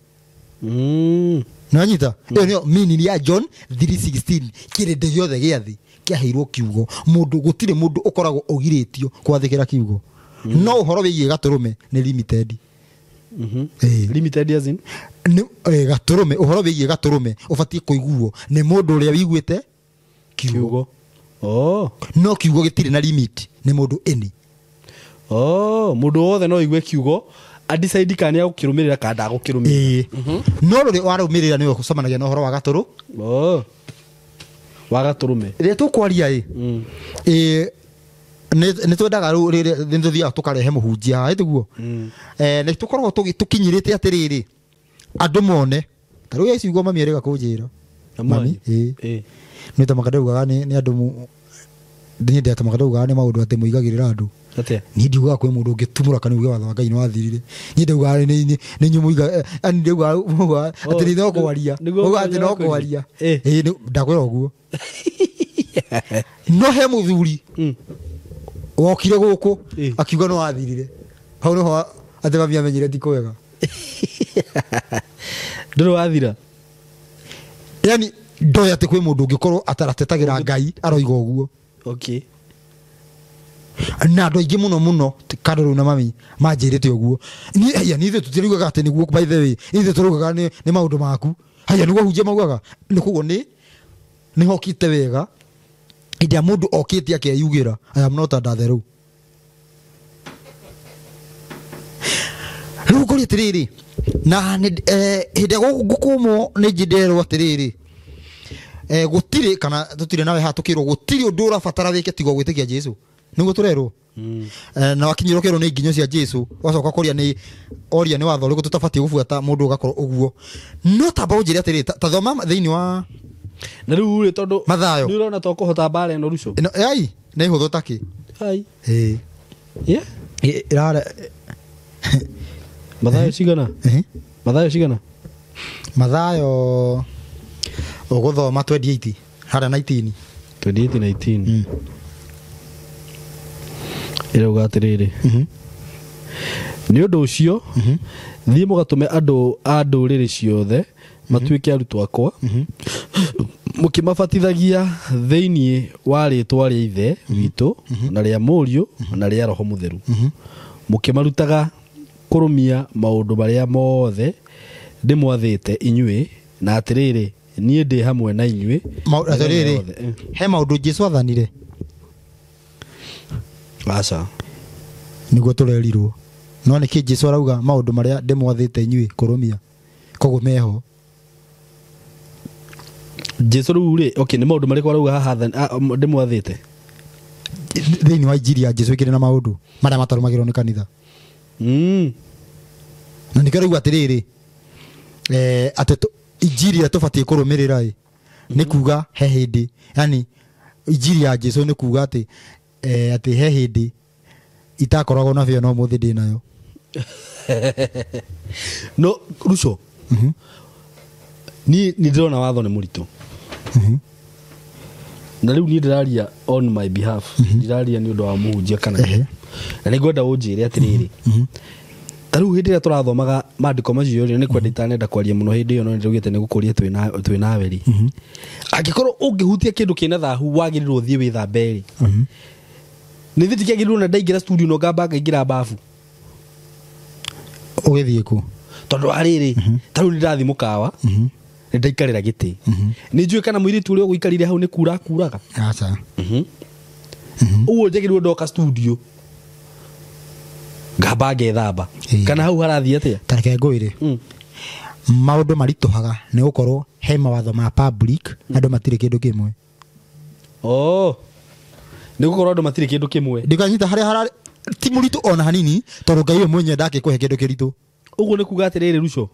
Nĩwanyita? Ĩyo nĩyo meaning ya John 3:16. Kĩrĩndĩ gĩothe gĩa thĩ kĩaheirwo kiugo. Mũndũ gũtirĩ mũndũ ũkoragwo ũgirĩtio kwathĩkĩra kiugo. No ũhoro wĩgiĩ gatũrũme nĩ limited. Limited as in? Nĩ gatũrũme, ũhoro wĩgiĩ gatũrũme ũbatiĩ kũiguo nĩ mũndũ ũrĩa wĩiguĩte kiugo. No kiugo gĩtirĩ na limit, nĩ mũndũ any. Mũndũ wothe no aigue kiugo, adecide kana nĩ agũkĩrũmĩrĩra kana ndagũkĩrũmĩrĩra. No rũrĩ warũmĩrĩra nĩwe ũcemanagia na ũhoro wa gatũrũ. Wa gatũrũme. Rĩrĩa tũkwaria ĩ, nĩ twendaga rĩu rĩrĩa nĩ tũthiaga tũkarehe mũhunjia haha, ĩtiguo? Nĩ tũkoragwo tũkinyĩrĩte atĩrĩrĩ, andũ mone. Ta rĩu ciugo mami erĩga kũnjĩra. Mami, Nĩ ta makandaugaga nĩ andũ niĩ ndĩ ta makandaugaga nĩ maũndũ atĩ mũigagĩrĩra andũ. Atĩa? Niĩ ndiugaga kwĩ mũndũ ũngĩtumũra kana uge watho wa Ngai nĩ wathirire. Niĩ ndaugaga nĩ inyuĩ mũiga, ani ndaugaga atĩ nĩ no kwaria. Ugaga atĩ no kwaria. Ndakwĩra ũguo. No he mũthuri wokire gũkũ akiuga nĩ wathirire. Hau nĩho atĩ mami amenyire ti kwega. Ndũrĩ wathira? Yani ndoĩ atĩ kwĩ mũndũ ũngĩkorwo ataratetagĩra Ngai aroiga ũguo. Na andũ aingĩ mũno mũno kando rĩu na mami manjĩrĩte ũguo. Niĩ, haiya, niĩ ithuĩ tũtirugaga atĩ nĩguo, by the way, ithuĩ tũrugaga nĩ maũndũ maku. Haiya, nĩguo hunjia maugaga. Nĩ koguo nĩ hokĩte wega. Hĩndĩ ĩrĩa mũndũ okĩte akeyugĩra, I am not under the law. Rĩu ngũria atĩrĩrĩ, na hĩndĩ ĩrĩa ngũkũmwo nĩ njĩnderwo atĩrĩrĩ, gũtirĩ kana tũtirĩ nawe haha tũkĩrwo gũtirĩ ũndũ ũrabatara wĩke tiga gwĩtĩkia Jesu. Nĩguo tũrerwo. Na wakinyĩrwo kĩrwo nĩ nginyo cia Jesu, wacoka kũria nĩ oria nĩ watho ũrĩkũ tũtabatiĩ gũbuata mũndũ ũgakorwo ũguo. No tamba ũnjĩre atĩrĩrĩ, ta thoma thĩinĩ wa Na rĩu rĩ, tondũ Mathayo. nĩ ũrona to kũhota mbara ĩno Ruco? Ĩno, ai, nĩ hũthũ ta kĩ? Ai. Ĩĩ. Yeah? Ĩ, ĩrare. Mathayo cigana? Mathayo cigana? Mathayo ũgũthoma 28 harĩa 19. 28 19. Ĩrauga atĩrĩrĩ, nĩ ũndũ ũcio thiĩ mũgatũme andũ a ndũrĩrĩ ciothe matuĩke arutwo akwa, mũkĩmabatithagia thĩinĩ wa rĩtwa rĩa Ithe witũ na rĩa Mũriũ na rĩa Roho Mũtheru, mũkĩmarutaga kũrũmia maũndũ marĩa mothe ndĩmwathĩte inyuĩ, na atĩrĩrĩ, niĩ ndĩ hamwe na inyuĩ mĩthenya Atĩrĩrĩ, yothe. he maũndũ Jesu athanire? Aca. Nĩguo tũrerirwo, no nĩkĩ Jesu arauga maũndũ marĩa ndĩmwathĩte inyuĩ kũrũmia, koguo meho? Jesu rĩu rĩ, okay, nĩ maũndũ marĩkũ arauga haha ndĩmwathĩte? Thĩinĩ wa injiri ya Jesu ĩkĩrĩ na maũndũ marĩa matarũmagĩrwo nĩ kanitha. Na nĩkĩo arauga atĩrĩrĩ, atĩ injiri ĩrĩa tũbatiĩ kũrũmĩrĩra ĩ nĩ kuga he hĩndĩ, yani injiri ya Jesu nĩ kuga atĩ atĩ he hĩndĩ itakoragwo na bĩa no mũthĩ ndĩ nayo. No Ruco, niĩ nĩ ndĩrona watho nĩ mũritũ, na rĩu niĩ ndĩraria on my behalf, ndiraria nĩ ũndũ wa mũhunjia kana, na nĩ ngwenda ũnjĩre atĩrĩrĩ, ta rĩu hĩndĩ ĩrĩa tũrathomaga maandĩko macio rĩ, nĩ kwenda itanenda kwaria mũno hĩndĩ ĩyo, no nĩndĩraugĩte nĩ gũkũria twĩ nawe rĩ, angĩkorwo ũngĩhutia kĩndũ kĩna thahu wagĩrĩirwo ũthiĩ wĩthambe rĩ, nĩ thĩ tikĩagĩrĩirwo na ndaingĩra studio no ngamba ngaingĩra bafu? Ũgĩthiĩ kũ? Tondũ wa rĩrĩ, ta rĩu nĩ ndathiĩ mũkawa, nĩ ndaikarĩra gĩtĩ, nĩ njũĩ kana mũirĩtu ũrĩa ũgũikarire hau nĩ kura akuraga. Aca. Ũguo njagĩrĩirwo ndoka studio ngamba ngethamba, kana hau harathiĩ atĩa? Ta reke ngwĩre, maũndũ maritũhaga nĩ gũkorwo he mawatho ma public, andũ matirĩ kĩndũ kĩmwe. Oh, nĩ gũkorwo andũ matirĩ kĩndũ kĩmwe. Ndikanyita harĩa hararĩ ti mũritũ ona hanini, tondũ Ngai we mwenyewe ndakĩkũhe kĩndũ kĩritũ. Ũguo nĩ kuga atĩrĩrĩ, Ruco,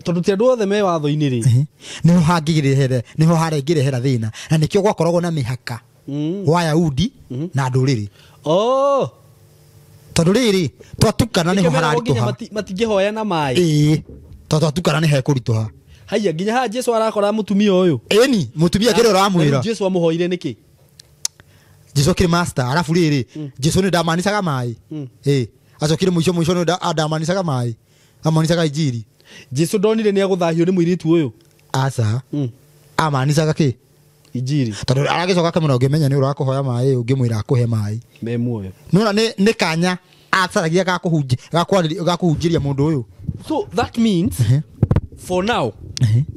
tondũ ti andũ othe me watho-inĩ rĩ. Nĩho hangĩrehera, nĩho harengĩrehera thĩna, na nĩkĩo gwakoragwo na mĩhaka wa Ayahudi na ndũrĩrĩ. Oh. Tondũ rĩrĩ twatukana nĩho Nĩkĩo meragwo nginya hararitũha. Matingĩhoya na maĩ. Ĩĩ, tondũ twatukana nĩ hekũritũha. Haiya, nginya haha Jesu arakora mũtumia ũyũ. Ĩni mũtumia kĩrĩa ũramwĩra. Na rĩu Jesu amũhoire nĩkĩ? Jesu akĩrĩ master, arabu rĩrĩ Jesu nĩ ndamanicaga maĩ. Ĩĩ, acokire mũico mũico nĩ ndamanicaga maĩ, amanicaga injiri. Jesu ndonire nĩ agũthahio nĩ mũirĩtu ũyũ? Aca. Amanicaga kĩ? Injiri. Tondũ aragĩcoka akamwĩra ũngĩmenya nĩ ũrakũhoya maĩ, ũngĩmwĩra akũhe maĩ. Me muoyo. Nĩwona nĩ kanya acaragia ga kũhunjĩria mũndũ ũyũ. So that means for now,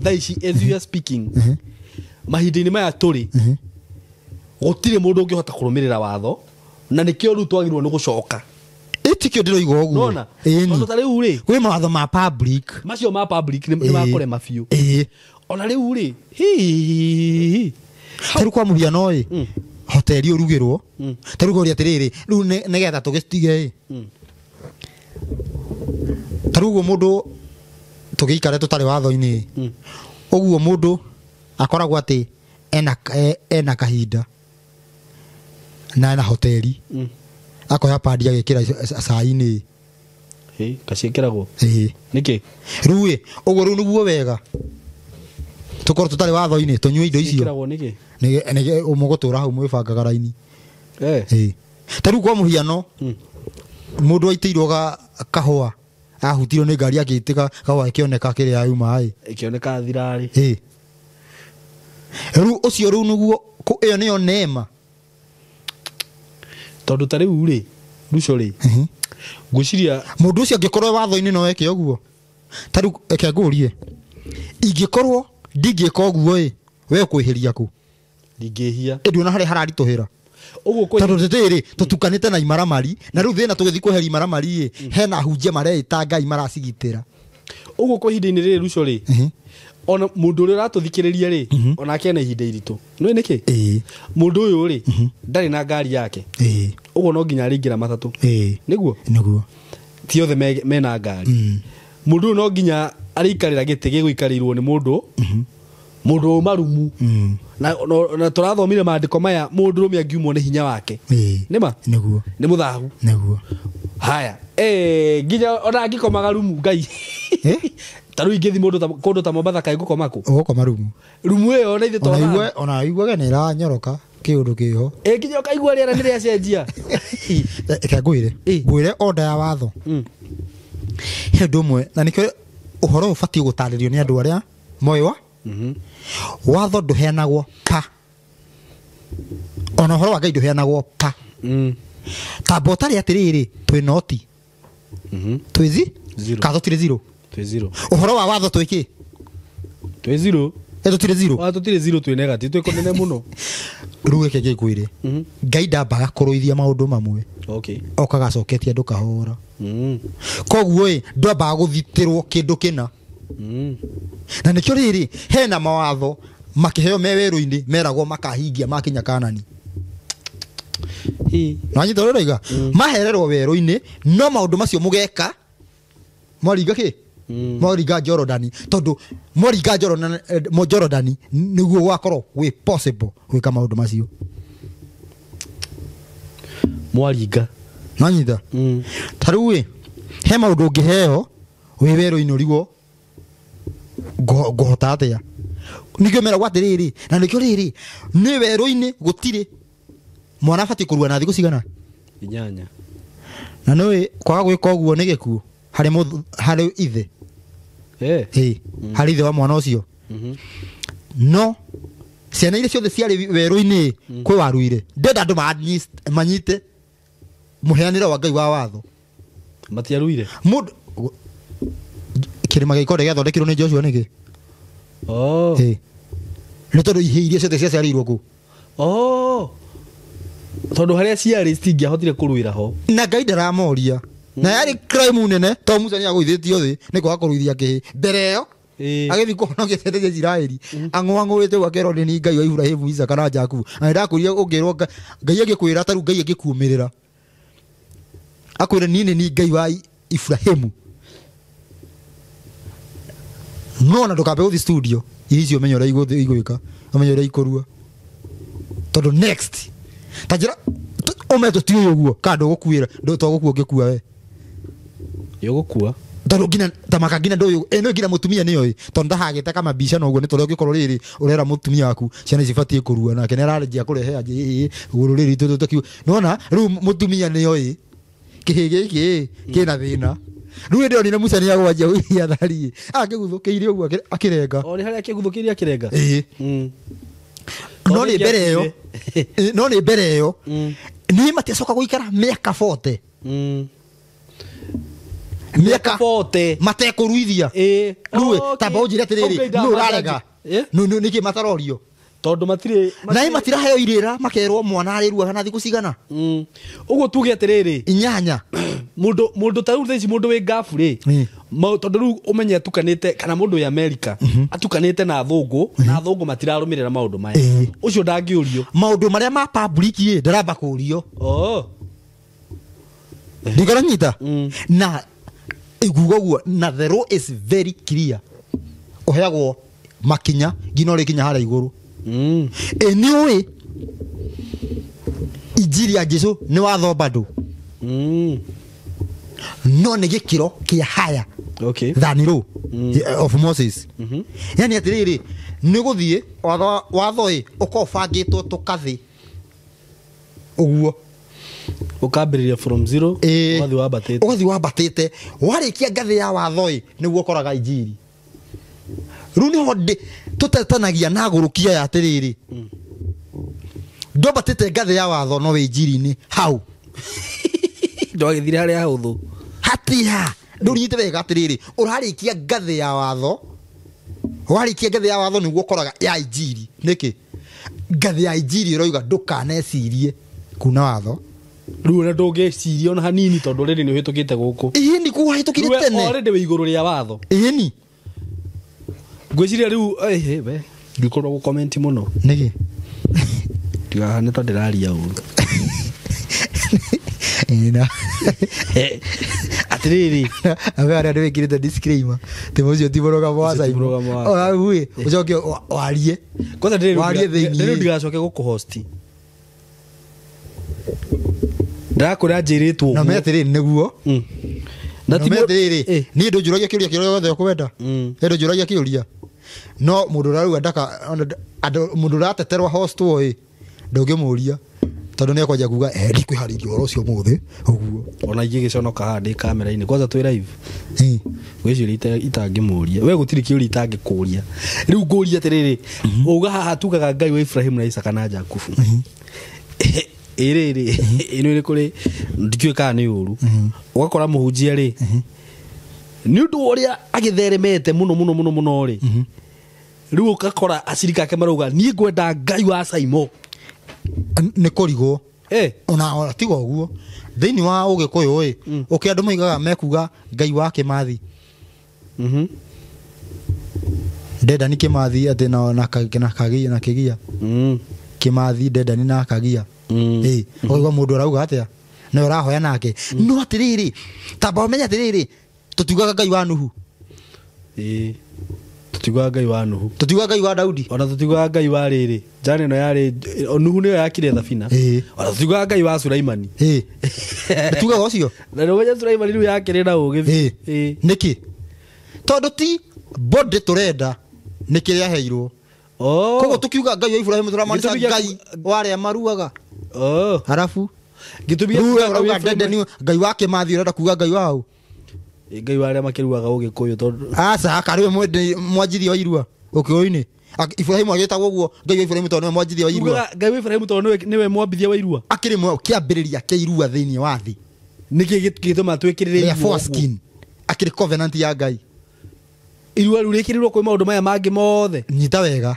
thaa ici as we are speaking, mahinda-inĩ maya tũrĩ, gũtirĩ mũndũ ũngĩhota kũrũmĩrĩra watho, na nĩkĩo rĩu twagĩrĩirwo nĩ gũcoka. Ĩtikĩo ndĩroiga ũguo. Nona? Ĩni. Tondũ ta rĩu rĩ, Kwĩ mawatho ma public. Macio ma public nĩ makũrema biũ. Ĩĩ. Ona rĩu rĩ, hihihihi. Ta rĩu kwa mũhiano ĩ, hoteli ũrugĩrwo. Ta rĩu ngũria atĩrĩrĩ, rĩu nĩgetha tũgĩcitige ĩ. Ta rĩu ũguo mũndũ tũgĩikare tũtarĩ watho-inĩ ĩ. Ũguo mũndũ akoragwo atĩ ena kahinda na ena hoteli. Akoya padi agĩkĩra cai-inĩ. Ĩ, kaciĩkĩragwo. Ĩĩ. Nĩkĩ? Rĩu ĩ, ũguo rĩu nĩguo wega. Tũkorwo tũtarĩ watho-inĩ, tũnyue indo icio. Ciĩkĩragwo nĩkĩ? Nĩ mũgũtũra hau mwĩbangaga raini. Ĩĩ. Ta rĩu kwa mũhiano, mũndũ aitĩirwo kahũa, ahutirwo nĩ ngari agĩitĩka kahũa ĩkĩoneka kĩrĩa yuma ĩ. Ĩkĩoneka thirarĩ. Ĩĩ. Rĩu ũcio rĩu nĩguo, ĩyo nĩyo neema. Tondũ ta rĩu rĩ, Ruco rĩ, ngwĩciria Mũndũ ũcio angĩkorwo watho-inĩ no eke ũguo. Ta rĩu reke ngũrie, ingĩkorwo ndingĩka ũguo ĩ, we ũkwĩhĩria kũ? Ndingĩhia. Ĩ, nduona harĩa hararitũhĩra. Ũguo kwĩ Tondũ rĩrĩ, tũtukanĩte na imaramari, na rĩu thĩna tũgĩthiĩ kweheria imaramari ĩ, hena ahunjia mareĩta Ngai maracigitĩra. Ũguo kwa ihinda-inĩ rĩrĩ, Ruco rĩ, ona mũndũ ũrĩa ũratũthikĩrĩria rĩ, onake ena ihinda iritũ. Nĩũĩ nĩkĩ? Mũndũ ũyũ rĩ, ndarĩ na ngari yake. Ũguo no nginya arĩingĩra matatũ. Nĩguo? Nĩguo. Ti othe mena ngari. Mũndũ ũyũ no nginya arĩikarĩra gĩtĩ gĩgũikarĩirwo nĩ mũndũ wauma rumu. Na tũrathomire maandĩko maya, mũndũrũme angiumwo nĩ hinya wake. Nĩ ma? Nĩguo. Nĩ mũthahu. Nĩguo. Haya. Nginya ona angĩkomaga rumu, Ngai. Ta rĩu ingĩthiĩ mũndũ kũndũ ta Mombatha kaĩ ngũkoma kũ? Ũgũkoma rumu. Rumu ĩyo na ithuĩ Ona twana. igue ona iguage nĩ ĩranyoroka kĩũndũ kĩho. Ĩ nginya ũkaigua rĩera nĩ rĩacenjia. Reke ngwĩre. Ngwĩre order ya watho. He ũndũ ũmwe na nĩkĩo ũhoro ũyũ ũbatiĩ gũtarĩrio nĩ andũ arĩa moĩ wa watho ndũheanagwo pa. Ona ũhoro wa Ngai ndũheanagwo pa. Ta ũtarĩ atĩrĩrĩ twĩ noti. Twĩ zi? Zero. Kana tũtirĩ zero? Twĩ zero. Ũhoro wa watho twĩ kĩ? Twĩ zero. Ĩ tũtirĩ zero? Wa tũtirĩ zero, twĩ negative, twĩ kũnene mũno. Rĩu reke ngĩkwĩre. Ngai ndambaga kũrũithia maũndũ mamwe. Okay. Okaga acoketie andũ kahora. Koguo ĩ ndwambaga gũthitĩrwo kĩndũ kĩna. Na nĩkĩo rĩrĩ hena mawatho makĩheo me werũ-inĩ meragwo makahingia makinya Kanani. Nĩwanyita ũrĩa ndauga? Mahererwo werũ-inĩ no maũndũ macio mũgeka mwaringa kĩ? Mwaringa Jorodani, tondũ mwaringa Jorodani nĩguo gwakorwo gwĩ possible gwĩka maũndũ macio. Mwaringa. Nĩwanyita? Ta rĩu ĩ he maũndũ ũngĩheo wĩ werũ-inĩ ũrigwo ngũhota atĩa. Nĩkĩo meragwo atĩrĩrĩ na nĩkĩo rĩrĩ nĩ werũ-inĩ gũtirĩ mwana abatiĩ kũrua na thikũ cigana? 8. Na nĩũĩ kwaga gwĩka ũguo nĩ gĩkuũ harĩ harĩ ithe. Harĩ ithe wa mwana ũcio. No ciana iria ciothe ciarĩ werũ-inĩ kwĩ waruire ndenda andũ manyite mũheanĩre wa Ngai wa watho. Matiaruire. Mũndũ kĩrĩma gĩa Ikonde gĩathondekirwo nĩ Joshua nĩkĩ? Oh. Nĩ tondũ ihĩĩ iria ciothe ciaciarĩirwo kũu. Oh. Tondũ harĩa ciarĩ citingĩahotire kũruĩra ho. Na Ngai ndaramoria. Na yarĩ crime nene tondũ Musa nĩagũithĩtio thĩ nĩ kwaga kũruithia kĩhĩ. Mbere ĩyo agĩthiĩ kũhonokia ciana cia Isiraeli. Ang'ũang'ũĩte ũguo akerwo nĩ Ngai wa Iburahĩmu, Isaaka na Jakubu. Na nĩndakwĩrire ũngĩrwo Ngai angĩkwĩra ta rĩu Ngai angĩkuumĩrĩra. Akwĩre niĩ nĩ niĩ Ngai wa Iburahĩmu. No na ndũkambe gũthiĩ studio irio icio ũmenye ũrĩa igwĩka, ũmenye ũrĩa ikũrua. Tondũ next ta njĩra ũme tũtiũĩ ũguo kana ndũgũkuĩra, togũkua ũngĩkua we. Nĩũgũkua. Tondũ nginya ta maka nginya ndũyũ, nĩ nginya mũtumia nĩoĩ, tondũ ndahagĩte kamabica na ũguo nĩ tondũ ũngĩkorwo rĩrĩ ũrera mũtumia waku ciana ici ibatiĩ kũrua nake nĩararĩnjia kũrehe anjĩ igũrũ rĩrĩ tũtũ nĩwona rĩu mũtumia nĩoĩ kĩhĩ gĩkĩ kĩna thĩna. Rĩu hĩndĩ ĩyo nĩ Musa nĩagwanjia gũikia thari akĩguthũkĩire ũguo akĩrenga. O nĩ harĩa akĩguthũkĩire akĩrenga. No nĩ mbere ĩyo, no nĩ mbere ĩyo nĩ matiacoka gũikara mĩaka 40. Mĩaka 40 matekũruithia. Rĩu tamba ũnjĩre atĩrĩrĩ nũ ũrarega? Nũ nĩkĩ matarorio? Tondũ matirĩ na matiraheo irĩra makerwo mwana arĩruaga na thikũ cigana? Ũguo tuge atĩrĩrĩ 8. Mũndũ ta rĩu thaa ici mũndũ wĩ ngabu rĩ, tondũ rĩu ũmenye atukanĩte kana mũndũ wĩ Amerika atukanĩte na athũngũ na athũngũ matirarũmĩrĩra maũndũ maya. Ũcio ndangĩũrio. Maũndũ marĩa ma public ĩ ndaramba kũũrio. Ndikũranyita? Na iguga ũguo na the law is very clear. Ũheagwo makinya nginya ũrĩkinya harĩa igũrũ. Ĩ nĩũĩ injiri ya Jesu nĩ watho bado. No nĩ gĩkĩro kĩa higher than law of Moses. Yani atĩrĩrĩ nĩ gũthiĩ watho ĩ ũkorwo ũbangĩtwo tũkathĩ ũguo. Ũkambĩrĩria from zero ũgathiĩ wambatĩte. Ũgathiĩ wambatĩte warĩkia ngathĩ ya watho ĩ nĩguo ũkoraga injiri. Rĩu nĩho tũtetanagia na agũrũkia ya atĩrĩrĩ ndwambatĩte ngathĩ ya watho no wĩ injiri-inĩ hau. Ndwagĩthire harĩa hahũthũ. Hatia ndũnyite wega atĩrĩrĩ ũrarĩkia ngathĩ ya watho, warĩkia ngathĩ ya watho nĩguo ũkoraga ya injiri. Nĩkĩ? Ngathĩ ya injiri ĩroiga ndũkanecirie kuna watho. Rĩu ona ndũngĩciria ona hanini tondũ rĩrĩ nĩ ũhĩtũkĩte gũkũ. Ĩni kũhĩtũkire tene. Already wĩ igũrũ rĩa watho. Ĩni. Ngwĩciria rĩu we ndikorwo gũcomment mũno. Nĩkĩ? Ndigahane ta ndĩraria ũru. Ĩna. Atĩrĩrĩ. Abe arĩa ndĩwĩkĩrĩte disclaimer. Ti mũcio ti mũrũgamo wa Ũcio ti Simon. mũrũgamo wakwa. Ona rĩu ĩ, ũcoke warie. Kwanza Warie thĩiniĩ. ndĩrĩ ndigacoke gũkũhost. Ndĩrakwĩra njĩrĩtwo Na ũguo. me atĩrĩrĩ nĩguo. Na ti rĩrĩ niĩ ndũnjũragia kĩũria kĩrĩa gĩothe ũkwenda. Niĩ ndũnjũragia kĩũria. No mũndũ ũrĩa ndaka mũndũ ũrateterwo hostwo ĩ ndũngĩmũria tondũ nĩ ekwanjia kuga ndikwĩharĩria ũhoro ũcio ũmũthĩ ũguo. Ona ingĩgĩconoka haha ndĩ kamera-inĩ kwanza twĩ live. Gwĩciũria itangĩmũria we gũtirĩ kĩũria itangĩkũria. Rĩu ngũria atĩrĩrĩ, uga haha tugaga Ngai wa Ibrahim na Isaka na Jakubu. Ĩrĩrĩ ĩno ĩrĩ kũrĩ ndikĩũĩ kana nĩ ũru. Ũgakora mũhunjia rĩ nĩ ũndũ wa ũrĩa agĩtheremete mũno mũno mũno mũno rĩ, rĩu ũgakora acirika ake marauga niĩ ngwenda Ngai wa Saimo. Nĩ kũrigwo. Ona tiga ũguo thĩinĩ wa ũgĩkũyũ ĩ ũkĩ andũ moigaga mekuga Ngai wa Kĩmathi. Ndendani Kĩmathi atĩ na Kagia na Kĩgia. Kĩmathi Ndendani na Kagia. Ũkaigua mũndũ arauga atĩa na ũrahoya nake. No atĩrĩrĩ tamba ũmenye atĩrĩrĩ tũtiugaga Ngai wa Nuhu. Tũtiugaga Ngai wa Nuhu. Tũtiugaga Ngai wa Daudi. Ona tũtiugaga Ngai wa rĩrĩ. Njana ĩno yarĩ Nuhu nĩyo yakire thabina. Ona tũtiugaga Ngai wa Sulaimani. Tũtiugaga ũcio. Na nĩũmenye Sulaimani rĩu yakĩrĩ na ũgĩ. Nĩkĩ? Tondũ ti body tũrenda nĩ kĩrĩa aheirwo. Koguo tũkiuga Ngai wa Ibrahim tũramaanisha Ngai wa arĩa maruaga. Harabu gĩtũmi gĩa Ngai wa Kĩmathi ũrenda kuga Ngai wa ũ? Ngai wa arĩa makĩruaga ũgĩkũyũ tondũ aca karĩwe mwanjithia wa irua ũkĩũĩ-inĩ. Ibrahim agĩtagwo ũguo Ngai wa Ibrahim tondũ nĩwe mwanjithia wa irua. Ngai wa Ibrahim tondũ nĩwe mwambithia wa irua. Akĩrĩ kĩambĩrĩria kĩa irua thĩinĩ wa thĩ. Nĩkĩ gĩtũma twĩkĩrĩre irua foreskin? Akĩrĩ covenant ya Ngai. Irua rĩu rĩkĩrĩrwo kwĩ maũndũ maya mangĩ mothe. Nyita wega.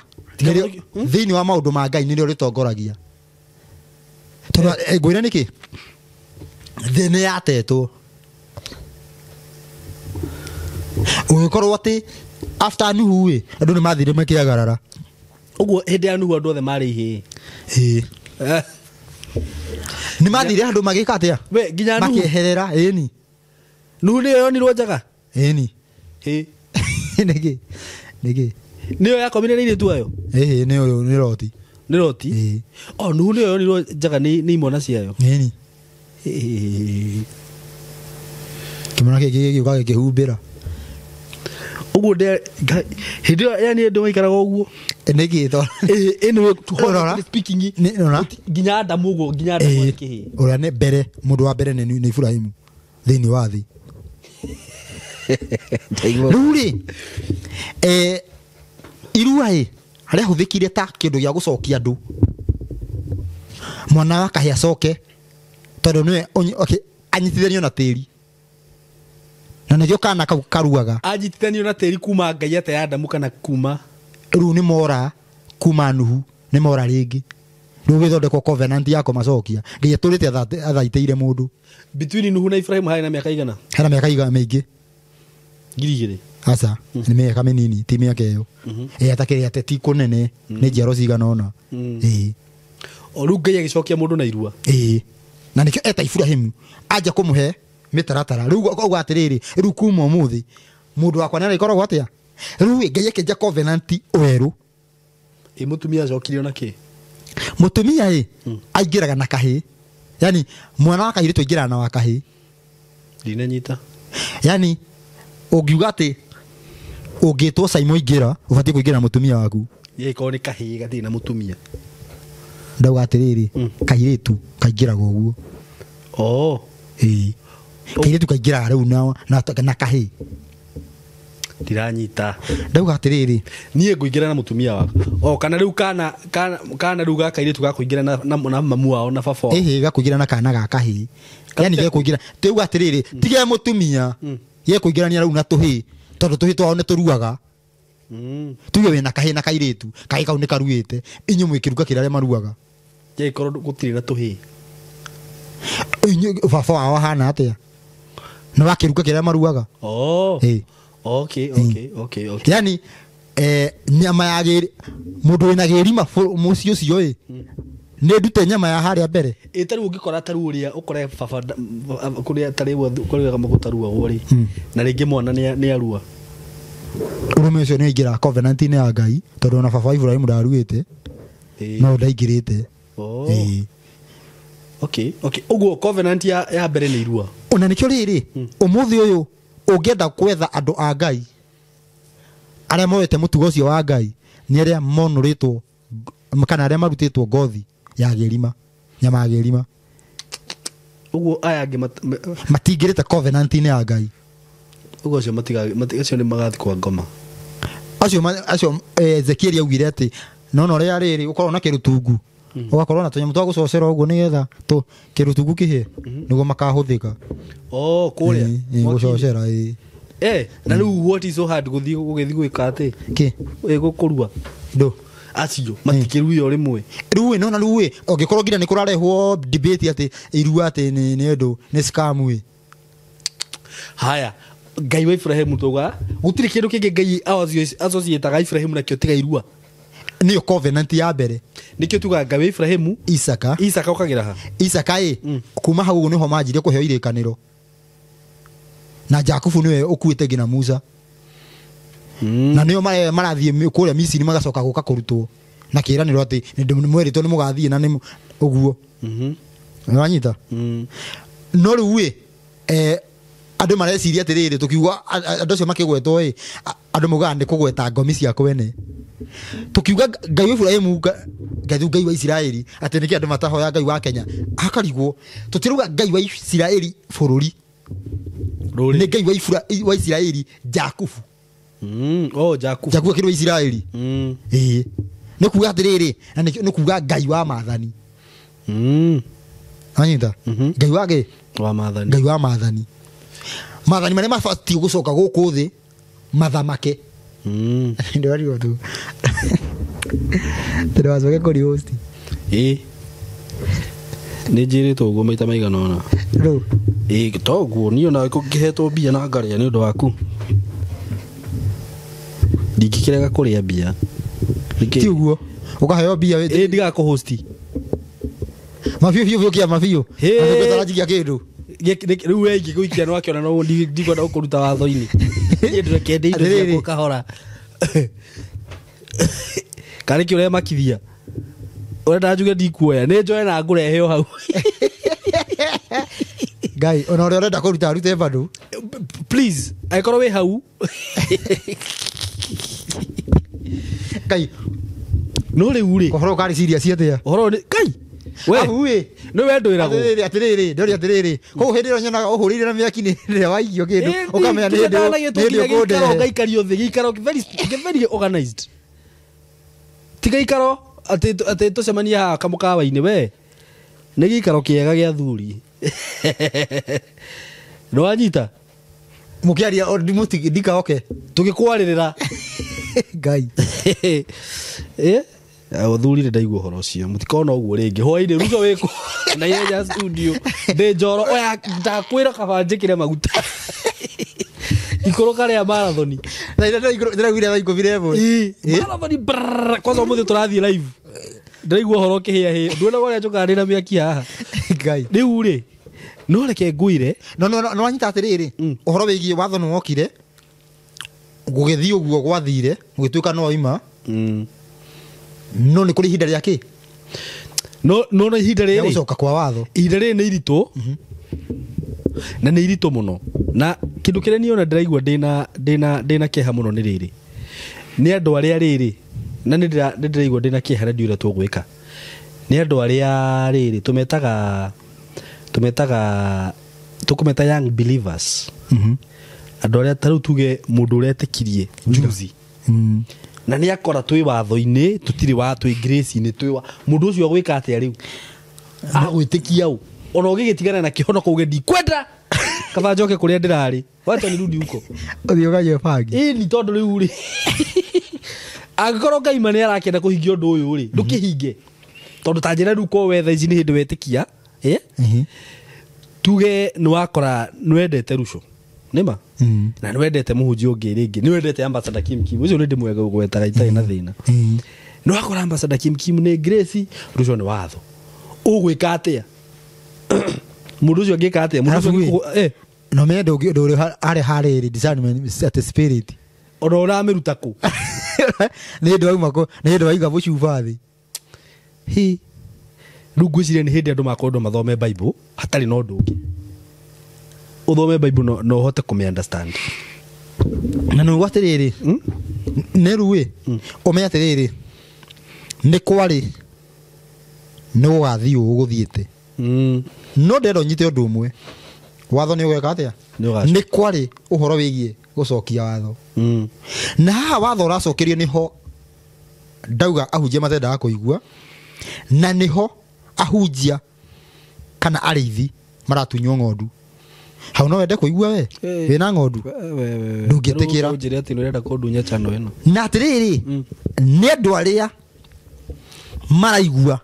Thĩinĩ wa maũndũ ma Ngai nĩrĩo rĩtongoragia. Tondũ ngwĩre nĩkĩ? Thĩ nĩ yatetwo. Ũgĩkorwo atĩ after Nuhu ĩ andũ nĩ mathire makĩagarara. Ũguo hĩndĩ ya Nuhu andũ othe marĩ ihĩĩ. Nĩ mathire andũ magĩka atĩa? We nginya Nuhu makĩeherera. Ĩni. Nuhu nĩyo yonirwo njaga? Ĩni. Nĩkĩ? Nĩkĩ? Nĩyo yakomire na airĩtu ayo? Ĩĩ nĩyo nĩ Loti. Nĩ Loti? O Nuhu nĩyo yonirwo njaga nĩ imwana ciayo? Ĩni. Kĩmwana gĩkĩ gĩgĩũka gĩkĩhumbĩra. Ũguo hĩndĩ ĩyo yani andũ maikaraga ũguo. Nĩkĩ to? Anyway, speaking nginya Adamu ũguo nginya Adamu arĩ kĩhĩĩ. Ũrĩa nĩ mbere mũndũ wa mbere nĩ Ibrahim thĩinĩ wa thĩ. Rĩu rĩ irua ĩ rĩahũthĩkire ta kĩndũ gĩa gũcokia andũ. Mwana wa kahĩĩ acoke tondũ nĩwe anyitithanio na tĩri. Na nĩkĩo kana kau karuaga. Anyitithanio na tĩri kuma Ngai atĩa Adamu kana kuma rĩu nĩ mora kuma Nuhu nĩ mora rĩngĩ. Rĩu gĩthondekwo covenant ya kũmacokia. Ngai atũrĩte athaitĩire mũndũ. Between Nuhu na Ibrahim harĩ na mĩaka igana? Hena mĩaka igana mĩingĩ. 2000. Aca nĩ mĩaka mĩnini ti mĩaka ĩyo. Atakĩrĩ atĩ ti kũnene nĩ njiaro cigana ũna. O rĩu Ngai agĩcokia mũndũ na irua. Na nĩkĩo eta Ibrahim anja kũmũhe mĩtaratara. Rĩu auga atĩrĩrĩ rĩu kuma ũmũthĩ mũndũ wakwa nĩarĩkoragwo atĩa? Rĩu Ngai akĩenja covenant werũ. Mũtumia acokirio na kĩ? Mũtumia ĩ aingĩraga na kahĩĩ. Yani mwana wa kairĩtu aingĩraga na wa kahĩĩ. Ndinanyita. Yani ũngiuga atĩ ũngĩtwo Saimo ingĩra ũbatiĩ kũingĩra na mũtumia waku. Yeye korwo nĩ kahĩĩ gatirĩ na mũtumia. Ndauga atĩrĩrĩ kairĩtu kaingĩraga ũguo. Kairĩtu kaingĩraga rĩu na kahĩĩ. Ndiranyita. Ndauga atĩrĩrĩ niĩ ngũingĩra na mũtumia wakwa. O kana rĩu kana rĩu ga kairĩtu gakũingĩra na mamu wao na baba wao. Ĩhĩ gakũingĩra na kana ga kahĩĩ. Yani gekũingĩra tĩuga atĩrĩrĩ tige mũtumia gekũingĩrania rĩu na tũhĩĩ tondũ tũhĩĩ twao nĩ tũruaga. Tuge wĩna kahĩĩ na kairĩtu kahĩĩ kau nĩ karuĩte inyuĩ mwĩkĩruga kĩrĩa arĩa maruaga. Gĩkorwo gũtirĩ na tũhĩĩ. Inyuĩ baba wao ahana atĩa? Nĩ wakĩruga kĩrĩa maruaga. Okay. Yani nyama ya gĩri mũndũ wĩna gĩrima mũciĩ ũcio ĩ nĩ ndute nyama ya harĩa mbere. Tarĩu ũngĩkora tarĩu ũrĩa ũkore baba kũrĩa tarĩu kũrĩa gũtaruagwo rĩ na rĩngĩ mwana nĩ arua. Ũrũme ũcio nĩ aingĩra covenant-inĩ ya Ngai tondũ ona baba Ibrahim ndaruĩte no ndaingĩrĩte. Okay, okay. Ũguo covenant ya mbere nĩ irua. Ona nĩkĩo rĩrĩ ũmũthĩ ũyũ ũngĩenda kwetha andũ a Ngai arĩa moete mũtugo ũcio wa Ngai nĩ arĩa monũrĩtwo kana arĩa marutĩtwo ngothi ya gĩrima, nyama ya gĩrima. Ũguo aya angĩ matingĩrĩte covenant-inĩ ya Ngai. Ũguo acio acio nĩ magathiĩ kwa ngoma. Acio Ezekiel augire atĩ no no rĩa rĩrĩ ũkorwo na kĩrutungu ũgakorwo na tũnyamũ twa gũcocera ũguo nĩgetha kĩrutungu kĩhĩe nĩguo makahũthĩka. Oh, kũrĩa gũcocera ĩ. Na rĩu what is so hard gũthiĩ gũgĩthiĩ gwĩka atĩ kĩ gũkũrua ndũ acio matikĩruio rĩmwe. Rĩu ĩ nona rĩu ĩ ũngĩkorwo nginya nĩ kũrarehwo debate atĩ irua atĩ nĩ ũndũ nĩ scam ĩ. Haya, Ngai wa Ibrahimu tuga gũtirĩ kĩndũ kĩngĩ Ngai associataga Ibrahimu nakĩo tiga irua. Nĩyo covenant ya mbere. Nĩkĩo tugaga Ngai wa Ibrahimu Isaka. Isaka ũkagĩra ha? Isaka ĩ kuma hau ũguo nĩho manjirie kũheo irĩkanĩro. Na Jakubu nĩwe ũkuĩte nginya Musa. Na nĩo marathiĩ kũrĩa Misiri magacoka gũka kũrutwo na kĩĩranĩro atĩ nĩmwerĩtwo nĩ mũgathiĩ na nĩ ũguo. Nĩwanyita? No rĩu ĩ andũ mareciria atĩrĩrĩ tũkiuga andũ acio makĩgwetwo ĩ andũ maugaga nĩ kũgweta ngomi cia kwene. Tukiuga Ngai wa Ibrahimu Ngai wa Isiraeli atĩ nĩkĩ andũ matahoya Ngai wa Kenya hakarigwo tũtirauga Ngai wa Isiraeli bũrũri nĩ Ngai wa Isiraeli Jakubu. Oh, Jakubu. Jakubu akĩrĩ wa Isiraeli. Ĩĩ nĩ kuga atĩrĩrĩ na nĩ kuga Ngai wa maathani. Anyita Ngai wake wa maathani. Ngai wa maathani. Maathani marĩa mabatiĩ gũcoka gũkũ thĩ mathamake. Ndĩrarigwo tu. Ndĩracoke kũri host. Ĩĩ nĩ njĩrĩtwo ũguo maita maigana ũna. Rĩu Ĩĩ toguo niĩ ona ngĩhetwo mbia na ngarĩa nĩ ũndũ waku. Ndingĩkĩrega kũrĩa mbia. Ti ũguo ũkaheo mbia ĩĩ ndigakũhosti. Mabiũ biũ biũ kĩa mabiũ. Andũ kĩndũ. Rĩu we ingĩgũikia nĩ wakĩona no ndikwenda gũkũruta watho-inĩ. Niĩ ndĩreke indo ciakwa kahora. Kana nĩkĩ ũremakithia? Ũrenda njuge ndikuoya nĩ njoe na ngũrehe o hau. Ngai ona ũrĩa ũrenda kũruta arute bado. Please angĩkorwo wĩ hau. Ngai no rĩu rĩ ũhoro ũkarĩ serious atĩa? Ũhoro nĩ Ngai we Ahu ĩ nĩ we ndwĩragwo. Atĩrĩrĩ atĩrĩrĩ ndori atĩrĩrĩ kũu hĩndĩ ĩrĩa nyonaga ũhũrĩire na mĩaki nĩ rĩrĩa waigio kĩndũ ũkamenya nĩ hĩndĩ gĩikaro ngaikario thĩ gĩikaro very organized. Ti gĩikaro atĩ tũcemanie haha kamũkawa-inĩ we nĩ gĩikaro kĩega gĩa thuri. Nĩ wanyita? Mũkĩaria ndikaoke tũgĩkwarĩrĩra. Ngai. Athuri nĩ ndaigua ũhoro ũcio mũtikona ũguo rĩngĩ hwainĩ Ruto wĩkũ na ihenya studio ndĩ njoro oya ndakwĩra kaba njĩkĩre maguta ikũrũka rĩa marathoni ndĩraiguire thaa 11 marathoni brrrr kwanza ũmũthĩ tũrathiĩ live ndĩraigua ũhoro ũkĩhĩahĩa nduonaga ũrĩa njũkaga ndĩ na mĩaki haha. Ngai rĩu rĩ no reke ngwĩre no no wanyita atĩrĩrĩ ũhoro wĩgiĩ watho nĩ wokire gũgĩthiĩ ũguo gwathire gũgĩtuĩka no ima no nĩ kũrĩ ihinda rĩa kĩ no no ihinda rĩrĩ gũcoka kwa watho ihinda rĩrĩ nĩ iritũ na nĩ iritũ mũno na kĩndũ kĩrĩa niĩ ona ndĩraigua ndĩna kĩeha mũno nĩ rĩrĩ nĩ andũ arĩa rĩrĩ na nĩ ndĩraigua ndĩna kĩeha na ndiũĩ ũrĩa tũgwĩka nĩ andũ arĩa rĩrĩ tũmetaga tũkũmeta young believers. Andũ arĩa ta rĩu tuge mũndũ ũretĩkirie juzi na nĩ akora twĩ watho-inĩ tũtirĩ wa twĩ grace-inĩ twĩ wa mũndũ ũcio agwĩka atĩa rĩu agwĩtĩkia ũ ona ũgĩgĩtigana na kĩhonoko uge ndikwenda kaba njoke kũrĩa ndĩrarĩ wacha nirudi huko ũthiĩ ũkanyue bangi. Ĩni tondũ rĩu rĩ angĩkorwo Ngai ma nĩ arakĩenda kũhingia ũndũ ũyũ rĩ ndũkĩhinge tondũ ta njĩra rĩu korwo we thaa ici nĩ hĩndĩ wetĩkia tuge nĩ wakora nĩ wendete Ruco nĩma na nĩ wendete mũhunjia ũngĩ rĩngĩ nĩ wendete Ambassador Kim Kim ũcio nĩ ndĩmwega gũgwetaga itarĩ na thĩna nĩ wakora Ambassador Kim Kim nĩ Grace Ruco nĩ watho ũgwĩka atĩa mũndũ ũcio angĩka atĩa mũndũ ũcio no menye ndũrĩ harĩa harĩrĩ discernment atĩ spirit ona ũramĩruta kũ nĩ hĩndĩ wauma kũ nĩ hĩndĩ waiga mũcuba thĩ hi Rĩu ngwĩciria nĩ hĩndĩ andũ makwendwo mathome Bible hatarĩ na ũndũ ũngĩ. Ũthome Bible no ũhote kũmĩ understand. Na nĩ atĩrĩrĩ, nĩ rĩu ĩ ũmenye atĩrĩrĩ, nĩ kwarĩ nĩ gũgathiĩ ũũ gũthiĩte. No ndĩrenda ũnyite ũndũ ũmwe, watho nĩ ũgeka atĩa? Nĩ kwarĩ ũhoro wĩgiĩ gũcokia watho. Na haha watho ũracokerio nĩho ndauga ahunjia matendaga kũigua, na nĩho ahunjia kana arĩithi maratunywo ng'ondu. Hau no wende kũigua we wĩna ng'ondu ndũngĩtĩkĩra. Njĩre atĩ nĩũrenda kũndunya channel ĩno. Na atĩrĩrĩ, nĩ andũ arĩa maraigua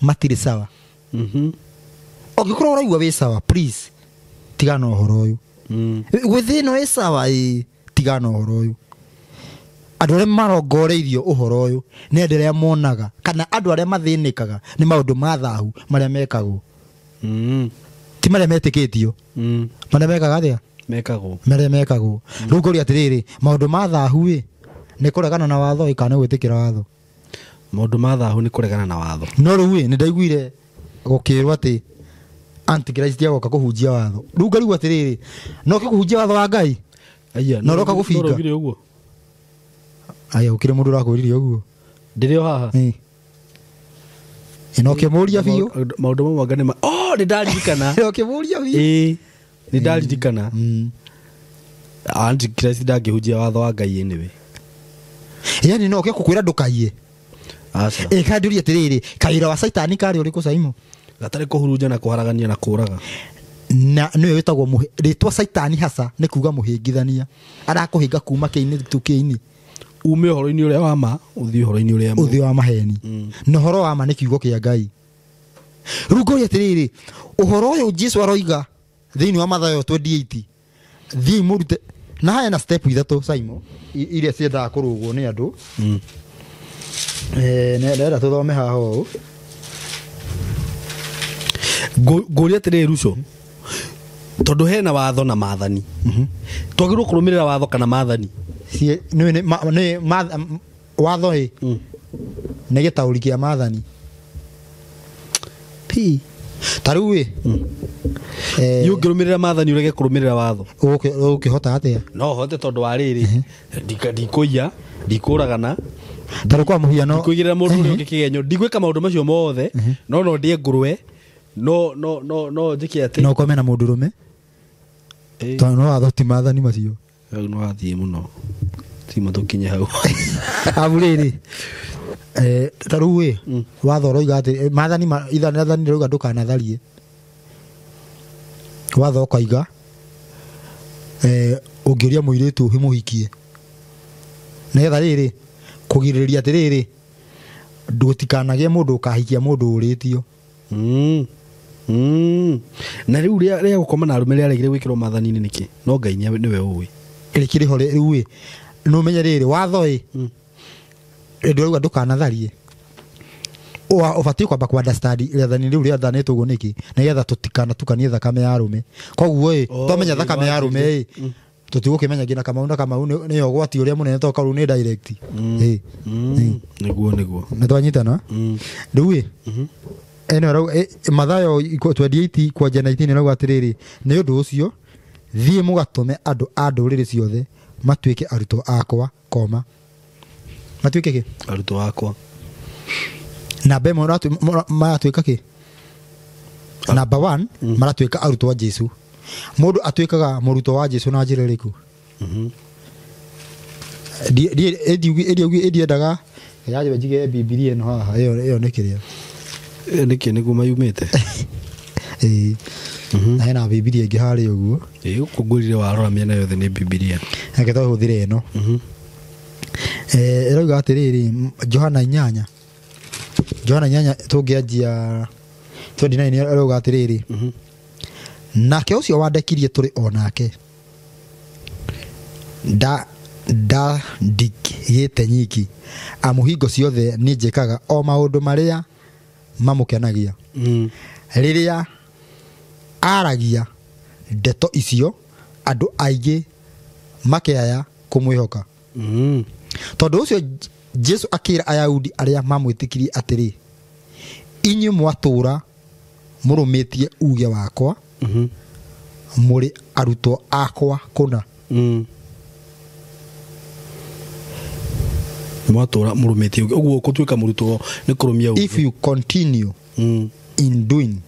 matirĩ sawa. Ũngĩkorwo ũraigua wĩ sawa, please tigana ũhoro ũyũ. Gwĩthĩ ĩno ĩ sawa ĩ, tigana ũhoro ũyũ. Andũ arĩa marongoreirio ũhoro ũyũ nĩ andũ arĩa monaga kana andũ arĩa mathĩnĩkaga nĩ maũndũ ma thahu marĩa mekagwo. Ti marĩa metĩkĩtio. Marĩa mekaga atĩa? Mekagwo. Marĩa mekagwo. Rĩu ngũria atĩrĩrĩ, maũndũ ma thahu ĩ nĩ kũregana na watho ĩ kana nĩ gwĩtĩkĩra watho? Maũndũ ma thahu nĩ kũregana na watho. No rĩu ĩ nĩ ndaiguire gũkĩrwo atĩ Antichrist agoka kũhunjia watho. Rĩu ngarigwo atĩrĩrĩ, no ke kũhunjia watho wa Ngai? Aya, no roka gũbinga. Ũguo. Aya, gũkĩrĩ mũndũ ũrakwĩrire ũguo. Ndĩrĩ o haha. Ĩ no kĩmũria biũ. Maũndũ mamwe anga nĩ ma. Oh, nĩ ndaririkana. No kĩmũria biũ. Ĩ, nĩ ndaririkana. Antichrist ndangĩhunjia watho wa Ngai anyway. Yaani no ke kũkwĩra ndũkaiye. Aca. Ĩ kanduria atĩrĩrĩ, kawĩra wa Saitani karĩ ũrĩkũ Saimo? Gatarĩ kũhurunja na kũharagania na kũraga. Na nĩwe wĩtagwo rĩtwa Saitani hasa nĩ kuga mũhĩngithania. Arakũhĩnga kuma kĩinĩ tu kĩinĩ. Ume ũhoro-inĩ ũrĩa wa ma, ũthiĩ ũhoro-inĩ ũrĩa ũthiĩ wa maheni. Na ũhoro wa ma nĩ kiugo kĩa Ngai. Rĩu ngũria atĩrĩrĩ, ũhoro ũyũ Jesu aroiga thĩinĩ wa Mathayo 28, thiĩ mũrute na haya na step ithatũ Saimo iria ciendaga kũrũgwo nĩ andũ. Ndĩrenda tũthome haha ũũ. Ngũria atĩrĩrĩ Ruco, tondũ hena watho na maathani, twagĩrĩirwo kũrũmĩrĩra watho kana maathani? Watho ĩ nĩ gĩtaũri kĩa maathani. Ta rĩu ĩ ũngĩrũmĩrĩra maathani ũrege kũrũmĩrĩra watho, ũkĩhota atĩa? No hote tondũ wa rĩrĩ, ndikũiya, ndikũragana, ta rĩu kwa mũhiano, ndikũigĩrĩra mũndũ ũrĩa ũngĩ kĩgenyo, ndigwĩka maũndũ macio mothe, no no ndĩe ngũrwe, no no no no njĩke atĩ no ũkome na mũndũ ũrũme, tondũ no watho ti maathani macio. Hau no wathiĩ mũno, tima tũkinye hau. Amu rĩrĩ, ta rĩu ĩ watho ũroiga atĩ maathani ithani rĩrauga ndũkanatharie. Watho ũkaiga ũngĩũria mũirĩtu ũmũhikie, nĩgetha rĩrĩ kũgirĩrĩria atĩrĩrĩ ndũtikanagĩe mũndũ ũkahikia mũndũ ũrĩtio. Na rĩu rĩa gũkoma na arũme rĩaregire gwĩkĩrwo maathani-inĩ nĩkĩ? No Ngai nĩwe ũĩ. Rĩkĩrĩ ho rĩu ĩ no ũmenye rĩrĩ watho ĩ ndũrauga ndũkanatharie, ũbatiĩ kwamba kũ understand rĩathani rĩu rĩathanĩtwo ũguo nĩkĩ, nĩgetha tũtikanatukanie thakame ya arũme. Koguo ĩ twamenya thakame ya arũme ĩ tũtigũkĩmenya nginya Kamau na Kamau nĩyo ũgwati ũrĩa mũnene tondũ kau nĩ direct. Nĩguo nĩguo. Nĩ twanyitana? Rĩu ĩ ĩno Mathayo 28 kwanja 19 ĩrauga atĩrĩrĩ, nĩ ũndũ ũcio thiĩ mũgatũme andũ a ndũrĩrĩ ciothe matuĩke arutwo akwa, koma matuĩke kĩ? Arutwo akwa. Namba ĩmwe maratuĩka kĩ? Namba 1 maratuĩka arutwo a Jesu. Mũndũ atuĩkaga mũrutwo wa Jesu na njĩra ĩrĩkũ? Ndiendaga yanjye njige Bibilia ĩno haha, ĩyo nĩ kĩrĩa nĩkĩ nĩguo mayumĩte. Ĩĩ na hena Bibilia ĩngĩ harĩa ũguo. Ĩĩ gũkũ ngwĩrire warora mĩena yothe nĩ Bibilia. Reke tũhũthĩre ĩno. Ĩrauga atĩrĩrĩ, Johana 8 Johana 8 tũngĩanjia 29 ĩrauga atĩrĩrĩ, nake ũcio wandekirie tũrĩ o nake ndandigĩte nyiki, amu hingo ciothe nĩ njĩkaga o maũndũ marĩa mamũkenagia. Rĩrĩa aragia ndeto icio andũ aingĩ makĩaya kũmwĩhoka. Tondũ ũcio Jesu akĩra Ayahudi arĩa mamwĩtĩkirie atĩrĩ, Inyuĩ mwatũra mũrũmĩtie uge wakwa mũrĩ arutwo akwa kũna. Mwatũra mũrũmĩtie uge ũguo gũtuĩka mũrutwo nĩ kũrũmia uge. If you continue in doing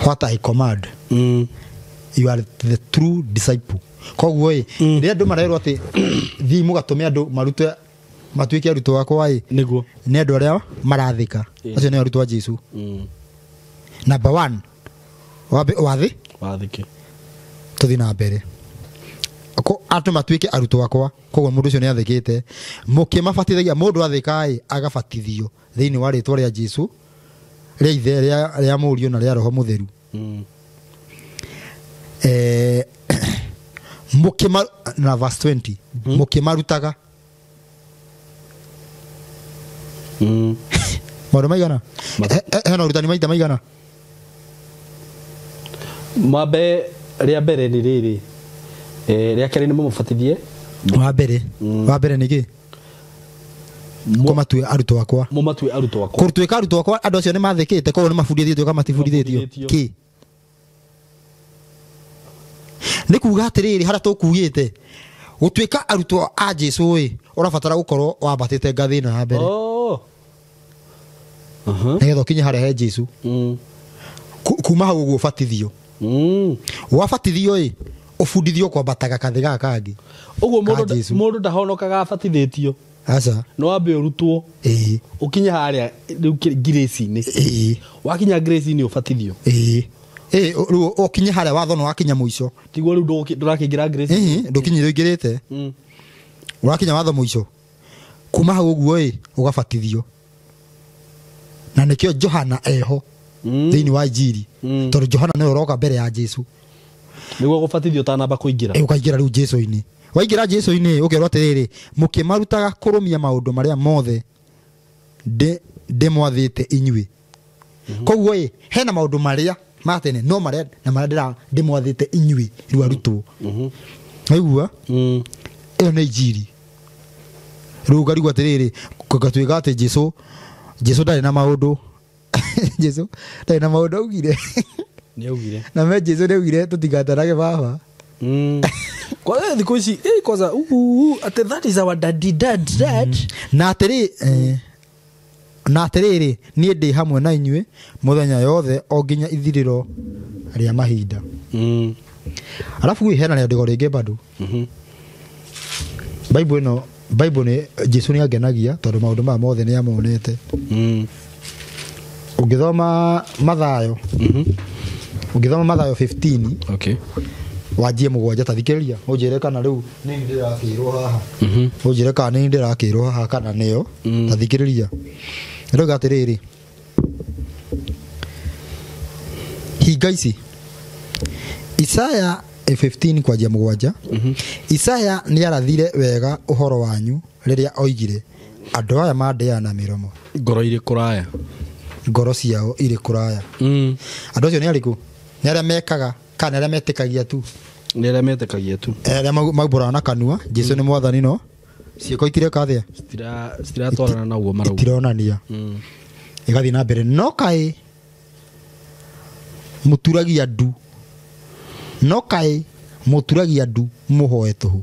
what I command, you are the true disciple. Koguo ĩ rĩrĩa andũ marerwo atĩ thiĩ mũgatũme andũ marute matuĩke arutwo akwa ĩ nĩguo nĩ andũ arĩa marathĩka acio nĩ arutwo a Jesu. Number 1 wathĩ wathĩke tũthiĩ na mbere andũ matuĩke arutwo akwa. Koguo mũndũ ũcio nĩ athĩkĩte mũkĩmabatithagia mũndũ athĩka ĩ agabatithio thĩinĩ wa rĩtwa rĩa Jesu rĩa ithe rĩa mũriũ na rĩa roho mũtheru. Mũkĩma na verse 20 mũkĩmarutaga maũndũ maigana hena ũrutani maita maigana mambe rĩa mbere nĩ rĩrĩ rĩa kerĩ nĩ mũmũbatithie wa mbere nĩ kĩ kũmatue arutwo akwa mũmatue arutwo akwa kũtuĩka arutwo akwa andũ acio nĩ mathĩkĩte koguo nĩ mabundithĩtio kana matibundithĩtio kĩ nĩ kuga atĩrĩrĩ harĩa tũkugĩte gũtuĩka arutwo a Jesu ĩ ũrabatara gũkorwo wambatĩte ngathĩ ĩno ya mbere nĩgetha ũkinye harĩa he Jesu. Kuma hau ũguo ũbatithio wabatithio ĩ ũbundithio kwambataga kathĩ gaka kangĩ. Ũguo mũndũ ndahonokaga abatithĩtio aca no wambe ũrutwo ũkinye harĩa rĩu grace-inĩ wakinya grace-inĩ ũbatithio rĩu ũkinye harĩa watho nĩ wakinya mũico tiguo rĩu ndũrakĩingĩra grace ndũkinyire ũingĩrĩte ũrakinya watho mũico kuma hau ũguo ĩ ũgabatithio na nĩkĩo Johana eho thĩinĩ wa Injiri tondũ Johana nĩwe ũroka mbere ya Jesu nĩguo gũbatithio ũtanamba kũingĩra ũkaingĩra rĩu Jesu-inĩ waingĩra Jesu-inĩ ũkerwo atĩrĩrĩ mũkĩmarutaga kũrũmia maũndũ marĩa mothe ndĩmwathĩte inyuĩ. Koguo ĩ hena maũndũ marĩa ma tene no marĩa na marĩa ndĩmwathĩte inyuĩ rĩu arutwo. Waigua ĩyo nĩ Injiri. Rĩu ũkarigwo atĩrĩrĩ gatuĩka atĩ Jesu ndarĩ na maũndũ Jesu ndarĩ na maũndũ augire nĩ augire na me Jesu nĩ augire tũtigatarage baba. Kwa thikũ ici kwanza atĩ that is our daddy dad dad na atĩrĩ na atĩrĩrĩ niĩ ndĩ hamwe na inyuĩ mũthenya yothe o nginya ithirĩro rĩa mahinda. Alafu hena rĩandĩko rĩngĩ bado Bible ĩno Bible nĩ Jesu nĩ angenagia tondũ maũndũ maya mothe nĩ amonete. Ũngĩthoma Mathayo ũngĩthoma Mathayo 15 okay wanjie mũgwanja ta thikĩrĩria ũnjĩre kana rĩu nĩ ndĩrakĩrwo haha ũnjĩre kana nĩ ndĩrakĩrwo haha kana nĩyo ta thikĩrĩria ĩroiga atĩrĩrĩ hinga ici Isaya 15 kwanjia mũgwanja. Isaya nĩarathire wega ũhoro wanyu rĩrĩa oigire andũ aya mandĩaga na mĩromo ngoro irĩ kũraya ngoro ciao irĩ kũraya. Andũ acio nĩ arĩkũ? Nĩ arĩa mekaga kana arĩa metĩkagia tu nĩ arĩa metĩkagia tu arĩa maumbũraga na kanua Jesu nĩ mwathani no ciĩko itireka atĩa citiratwarana na ũguo marauga itironania ĩgathiĩ na mbere no kaĩ mũturagia ndu no kaĩ mũturagia ndu mũhoe tũhũ.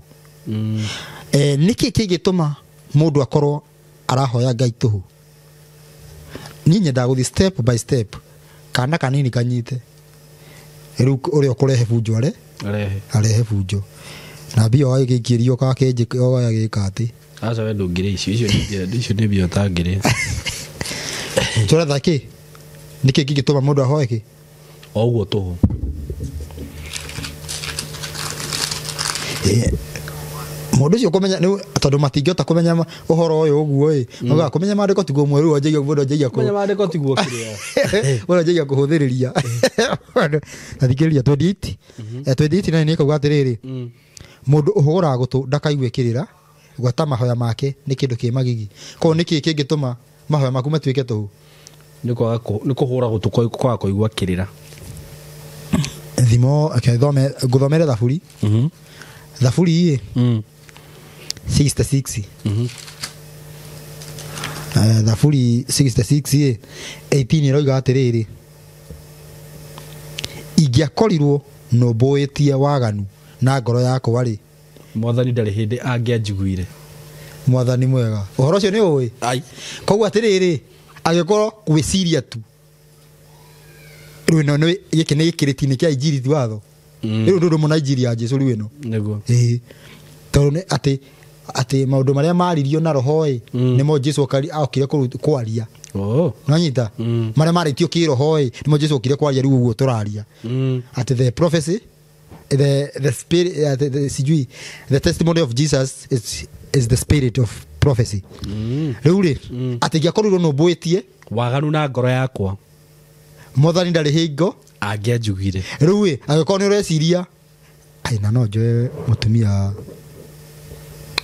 Nĩkĩ kĩngĩtũma mũndũ akorwo arahoya Ngai tũhũ? Niĩ nyendaga gũthiĩ step by step kana kanini kanyite rĩu ũrĩa ũkũrehe bunjo arehe bunjo na mbia wagĩkĩrio kakĩnjĩ gĩka atĩ aca we ndũngĩrĩa icio icio nĩ mbia ũtangĩrĩa tũretha kĩ nĩkĩ kĩngĩtũma mũndũ ahoe kĩ o ũguo tũhũ. Mũndũ ũcio kũmenya tondũ matingĩhota kũmenya ũhoro ũyũ ũguo ĩ maugaga kũmenya maandĩko tiguo mwerũ wanjagia mũndũ anjagia kũmenya maandĩko tiguo kĩrĩa mũndũ anjagia kũhũthĩrĩria na thikĩrĩria 28 28 na nĩ ĩkauga atĩrĩrĩ mũndũ ũhũgũraga gũtũ ndakaigue kĩrĩra gwata mahoya make nĩ kĩndũ kĩ magigi. Koguo nĩkĩ kĩngĩtũma mahoya maku matuĩke tũhũ? Nĩ kũhũra gũtũ kwaga kũigua kĩrĩra. Thimo ngũthomere Thaburi Thaburi 66 Thaburi 66 18 iroiga atĩrĩrĩ, ingĩakorirwo nũmbũĩtie waganu na ngoro yakwa rĩ, mwathani ndarĩ hĩndĩ angĩanjiguire. Mwathani mwega, ũhoro ũcio nĩ ũĩ. Koguo atĩrĩrĩ, angĩkorwo gwĩciria tu rĩu ĩno nĩ gĩkĩ nĩ gĩkĩrĩti-inĩ kĩa injiri ti watho. Rĩu ndũndũ mũna injiri ya Jesu rĩu ĩno. Nĩguo. Ĩĩ, tondũ nĩ atĩ atĩ maũndũ marĩa maririo na roho ĩ, nĩmo Jesu okire kwaria. Nĩwanyita? Marĩa marĩtio kĩroho ĩ, nĩmo Jesu okire kwaria rĩu ũguo tũraria. Atĩ the prophecy, the spirit, the sijui, the testimony of Jesus is the spirit of prophecy. Rĩu rĩ, atĩ ingĩakorirwo nũmbũĩtie waganu na ngoro yakwa, mwathani ndarĩ hingo angĩanjugire. Rĩu ĩ, angĩkorwo nĩ ũreciria ai na no njoe mũtumia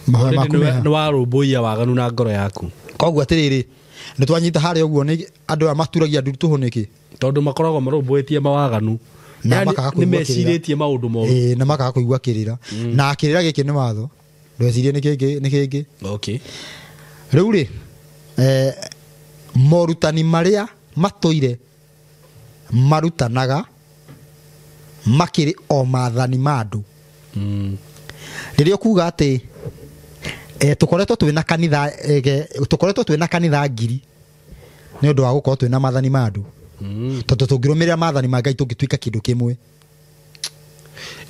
mahoya maku meha. Nĩ warũmbũiya waganu na ngoro yaku. Koguo atĩrĩrĩ, nĩ twanyita harĩa ũguo nĩ andũ aya maturagia ndu tũhũ nĩkĩ? Tondũ makoragwo marũmbũĩtie mawaganu. Na makaga nĩ kũigua kĩrĩra. mecirĩtie maũndũ moru. Ĩĩ, na makaga kũigua kĩrĩra. Na kĩrĩra gĩkĩ nĩ watho. Ndwecirie nĩ kĩngĩ, nĩ kĩngĩ. Okay. Rĩu rĩ, morutani marĩa matũire marutanaga makĩrĩ o maathani ma andũ. Rĩrĩa ũkuga atĩ, tũkoretwo twĩna kanitha, tũkoretwo twĩna kanitha ngiri nĩ ũndũ wa gũkorwo twĩna maathani ma andũ. Tondũ tũngĩrũmĩrĩra maathani ma Ngai tũngĩtuĩka kĩndũ kĩmwe.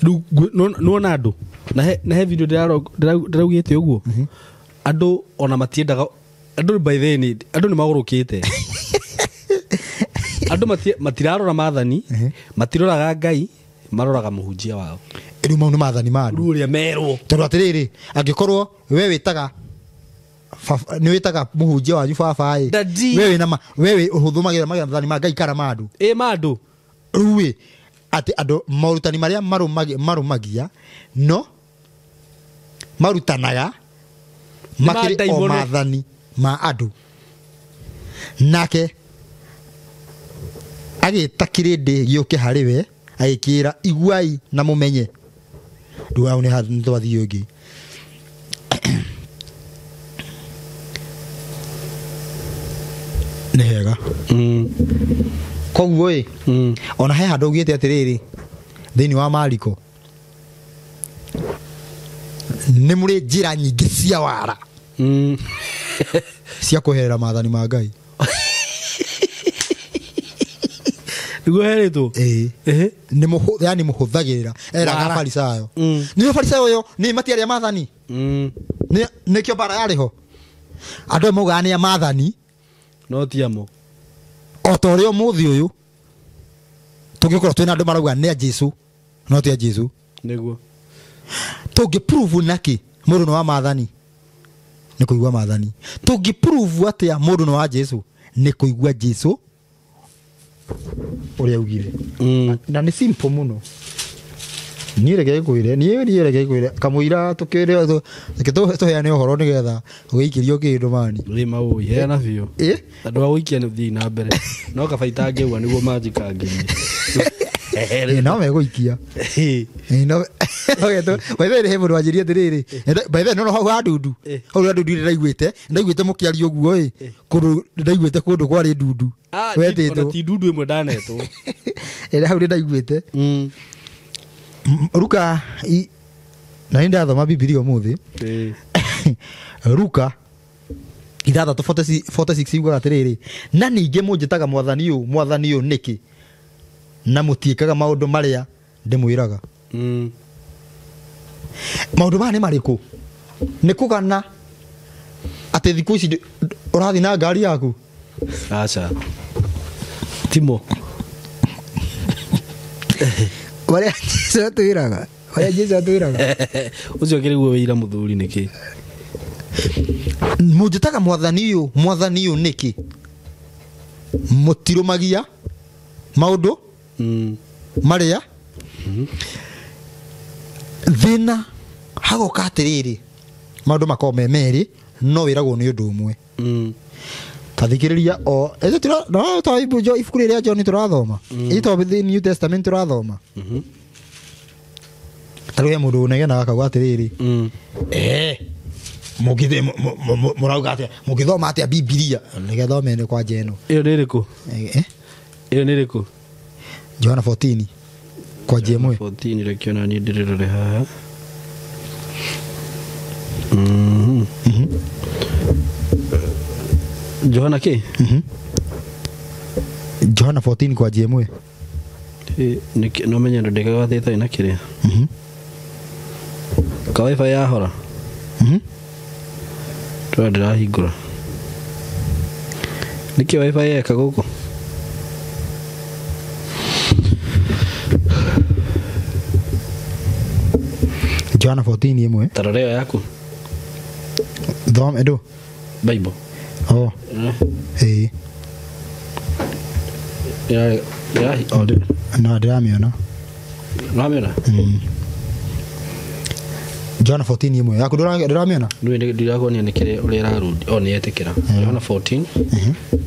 Rĩu nĩwona andũ, na he video ndĩraugĩte ũguo. Andũ ona matiendaga, andũ by the way nĩ, andũ nĩ magũrũkĩte. Andũ matirarora maathani, matiroraga Ngai, maroraga mũhunjia wao. Rĩu mau nĩ maathani ma andũ. Rĩu ũrĩa merwo. Tondũ atĩrĩrĩ, angĩkorwo we wĩtaga baba, nĩ wĩtaga mũhunjia wanyu baba ĩ, Daddy. we wĩna ma, we wĩ ũhũthũmagĩra maathani ma Ngai kana ma andũ? Ĩ, ma andũ. Rĩu ĩ, atĩ andũ morutani marĩa marũmagia no marutanaga Nĩ ma makĩrĩ o ndaimono. maathani ma andũ. Nake agĩta kĩrĩndĩ gĩũke harĩ we, agĩkĩĩra, iguai na mũmenye. Rĩu hau nĩ nĩ twathiĩ ũngĩ. Nĩ hega. Koguo ĩ, ona he handũ augĩte atĩrĩrĩ, thĩinĩ wa Mariko, nĩ mũrĩ njĩra nyingĩ cia wara cia kweherera maathani ma Ngai. Nĩguo herĩtwo? Ĩĩ. Ehe. Nĩ yani mũhũthagĩrĩra. Eraga Wara. Farisayo. Nĩ Farisayo ũyũ, nĩ matiarĩ a maathani. Nĩkĩo mbara yarĩ ho. Andũ aya maugaga nĩ a maathani. No ti amo. O ta ũrĩa ũmũthĩ ũyũ tũngĩkorwo twĩna andũ marauga nĩ a Jesu, no ti a Jesu. Nĩguo. Tũngĩ prove nakĩ mũndũ nĩ wa maathani? Nĩ kũigua maathani. Tũngĩ prove atĩa mũndũ nĩ wa Jesu? Nĩ kũigua Jesu ũrĩa augire. Na nĩ simple mũno. Niĩ reke ngwĩre, niĩ reke ngwĩre, kamũira tũkĩre, reke tũheane ũhoro nĩgetha ũgĩikĩrio kĩndũ mani. Rĩ maũĩ, heana biũ. Ĩ? Andũ a gũikia nĩ ũthiĩ na mbere. No kaba itangĩua nĩguo manjikangĩrie. Ĩ, no megũikia. Ĩ. Ĩ, no, okay, by the way, he mũndũ wanjĩria atĩrĩrĩ, by the way, no, no, hau ha ndundu. Ĩ. Hau ha ndundu nĩndaiguĩte, nĩndaiguĩte mũkĩaria ũguo ĩ, kũndũ, nĩndaiguĩte kũndũ kwarĩ ndundu. Wetĩtwo. Ona ti ndundu ĩmwe ndanetwo. Ĩ, hau nĩndaiguĩte. Ruka, na nĩ ndathoma Bibilia ũmũthĩ. Ruka ithathatũ 46 yugaga atĩrĩrĩ, na ningĩ mũnjĩtaga mwathani ũyũ, mwathani ũyũ nĩkĩ, na mũtiĩkaga maũndũ marĩa ndĩmwĩraga. Maũndũ maya nĩ marĩkũ? Nĩ kũgana atĩ thikũ ici ũrathiĩ na ngari yaku? Aca. Timo. Marĩa Jesũ atwĩraga. Marĩa Jesũ atwĩraga. Ũcio akĩrĩguo wĩira mũthuri nĩkĩ? Mũnjĩtaga mwathani ũyũ, mwathani ũyũ nĩkĩ? Mũtirũmagia maũndũ marĩa thĩna hagoka atĩrĩrĩ, maũndũ makoragwo me merĩ no wĩragwo nĩ ũndũ ũmwe. Ta thikĩrĩria o, ĩtũ tũra, no, to ibu, jo, ibuku rĩrĩa John tũrathoma. Ĩ to the New Testament tũrathoma. Ta rĩu he mũndũ ũnegenaga akauga atĩrĩrĩ, Mũrauga atĩa mũngĩthoma atĩa Bibilia nĩgethome nĩ kwa njeno. Ĩyo nĩ ĩrĩkũ? Ĩyo nĩ ĩrĩkũ? Johana 14 kwa njemwe. 14 reke ona niĩ ndĩrĩrore haha. Johana kĩ? Johana 14 kwa njemwe. No menye ndo ndĩgagathĩte na kĩrĩa. Ka wifi yahora. Tũra ndĩrahingũra. Nĩkĩ wifi yeka gũkũ? Johana 14 ĩmwe. Tarora ĩyo yaku. Thoma ĩndũ. Bible. Oh. Ĩĩ. Ya no ndĩramĩona. Ũramĩona? Johana 14 ĩmwe. Yaku ndũramĩona? Nĩ ndirakuonia nĩ kĩrĩa ũrĩa ĩrarudi. O nĩ yetĩkĩra. Johana 14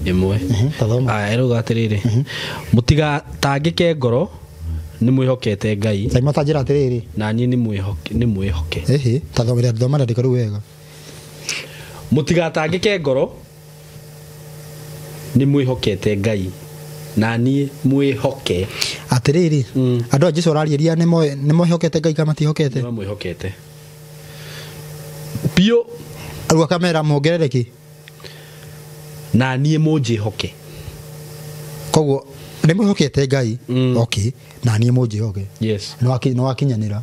ĩmwe. Tathoma. Aya ĩrauga atĩrĩrĩ. Mũtigatangĩke ngoro nĩ mwĩhokete Ngai. Saimo ta njĩra atĩrĩrĩ. Na niĩ nĩ mwĩhoke. Ĩhĩ, tathomera thoma ndandĩka rĩu wega. Mũtigatangĩke ngoro nĩ mwĩhokete Ngai. Na niĩ mwĩhoke. Atĩrĩrĩ, andũ a Jesũ ararĩria nĩ mwĩhokete Ngai kana matihokete? Nĩ mwĩhokete. Biũ. Rĩu akamera muongerere kĩ? Na niĩ mũnjĩhoke. Koguo nĩ mwĩhokete Ngai. Okay, na niĩ mũnjĩhoke. Yes. Nĩ wakinyanĩra.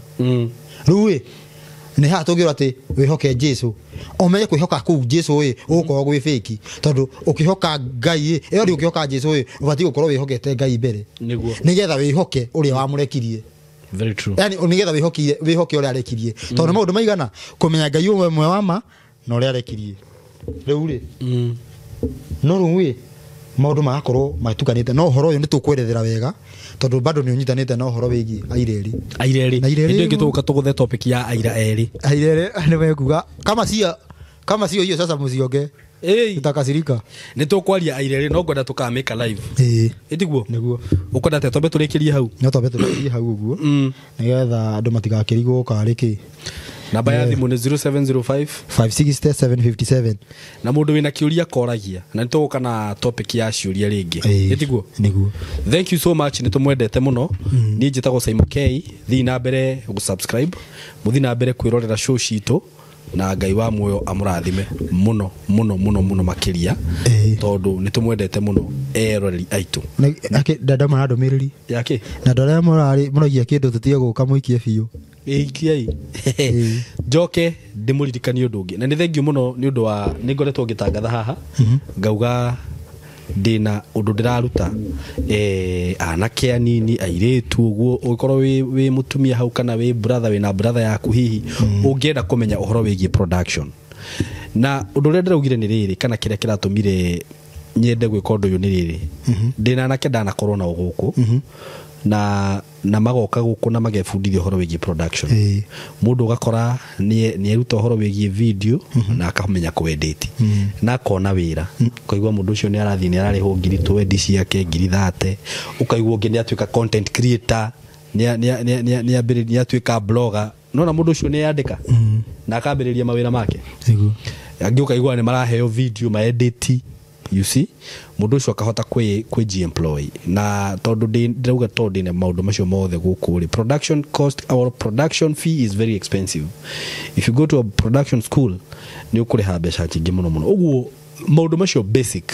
Rĩu ĩ nĩ haha tũngĩrwo atĩ wĩhoke Jesũ. Ũmenye kwĩhoka kũu Jesũ ĩ ũgũkorwo gwĩ fake tondũ ũkĩhoka Ngai ĩ ĩyo rĩ ũkĩhoka Jesũ ĩ ũbatiĩ gũkorwo wĩhokete Ngai mbere. Nĩguo. Nĩgetha wĩhoke ũrĩa wamũrekirie. Very true. Yani nĩgetha wĩhoke ũrĩa arekirie. Tondũ maũndũ maigana kũmenya Ngai ũmwe wa ma na ũrĩa arekirie. Rĩu rĩ no rĩu ĩ maũndũ magakorwo matukanĩte no ũhoro ũyũ nĩ tũkwerethera wega tondũ bado nĩ ũnyitanĩte na ũhoro wĩgiĩ aireri. Aireri. Hĩndĩ ĩngĩ tũgũka tũgũthe topic ya aira erĩ. Aireri nĩ mekuga kama sio hiyo sasa msionge. Tutakasirika. Nĩ tũkwaria aireri no ngwenda tũkamĩka live. Ĩĩ. Ĩtiguo? Nĩguo. Ũkwenda atĩa twambe tũrĩkĩrie hau? No twambe tũrĩkĩrie hau ũguo. Nĩgetha andũ matigakĩrigwo karĩ kĩ. Namba ya thimũ nĩ 0705 56757. Na mũndũ wĩna kĩũria koragia na nĩ tũgũka na topic ya ciũria rĩngĩ. Ĩtiguo? Nĩguo. Thank you so much nĩ tũmwendete mũno. Niĩ njĩtagwo Saimo K. Thiĩ na mbere gũ-subscribe, mũthiĩ na mbere kwĩrorera show citũ na Ngai wa muoyo amũrathime mũno mũno mũno mũno makĩria tondũ nĩ tũmwendete mũno eroreri aitũ. Ndandoma na ndũmĩrĩri. Yakĩ? Na andũ arĩa mũragia kĩndũ tũtige gũka mũikie biũ. Ikiai. Njoke ndĩmũririkanie ũndũ ũngĩ na nĩ thengiũ mũno nĩ ũndũ wa nĩ ngoretwo ngĩtangatha haha ngauga ndĩna ũndũ ndĩraruta anake anini airĩtu ũguo ũngĩkorwo wĩ mũtumia hau kana wĩ brother wĩna brother yaku hihi ũngĩenda kũmenya ũhoro wĩgiĩ production na ũndũ ũrĩa ndĩraugire nĩ rĩrĩ kana kĩrĩa kĩratũmire nyende gwĩka ũndũ ũyũ nĩ rĩrĩ ndĩna anake ndanakorwo nao gũkũ na magoka gũkũ na magebundithia ũhoro wĩgiĩ production. Mũndũ ũgakora nĩ eruta ũhoro wĩgiĩ video na akamenya kwendeti na akona wĩra ũkaigua mũndũ ũcio nĩ arathiĩ nĩ ararĩhwo ngiri 20 ciake ngiri 30 ũkaigua ũngĩ nĩ atuĩka content creator nĩ atuĩka blogger nona mũndũ ũcio nĩ yandĩka na akambĩrĩria mawĩra make. Nĩguo. Angĩ ũkaigua nĩ maraheo video maedit. You see mũndũ ũcio akahota kwĩ employ na tondũ ndĩrauga tondũ ndĩna maũndũ macio mothe gũkũ rĩ production cost our production fee is very expensive. If you go to a production school nĩ ũkũrĩha mbeca nyingĩ mũno mũno ũguo maũndũ macio basic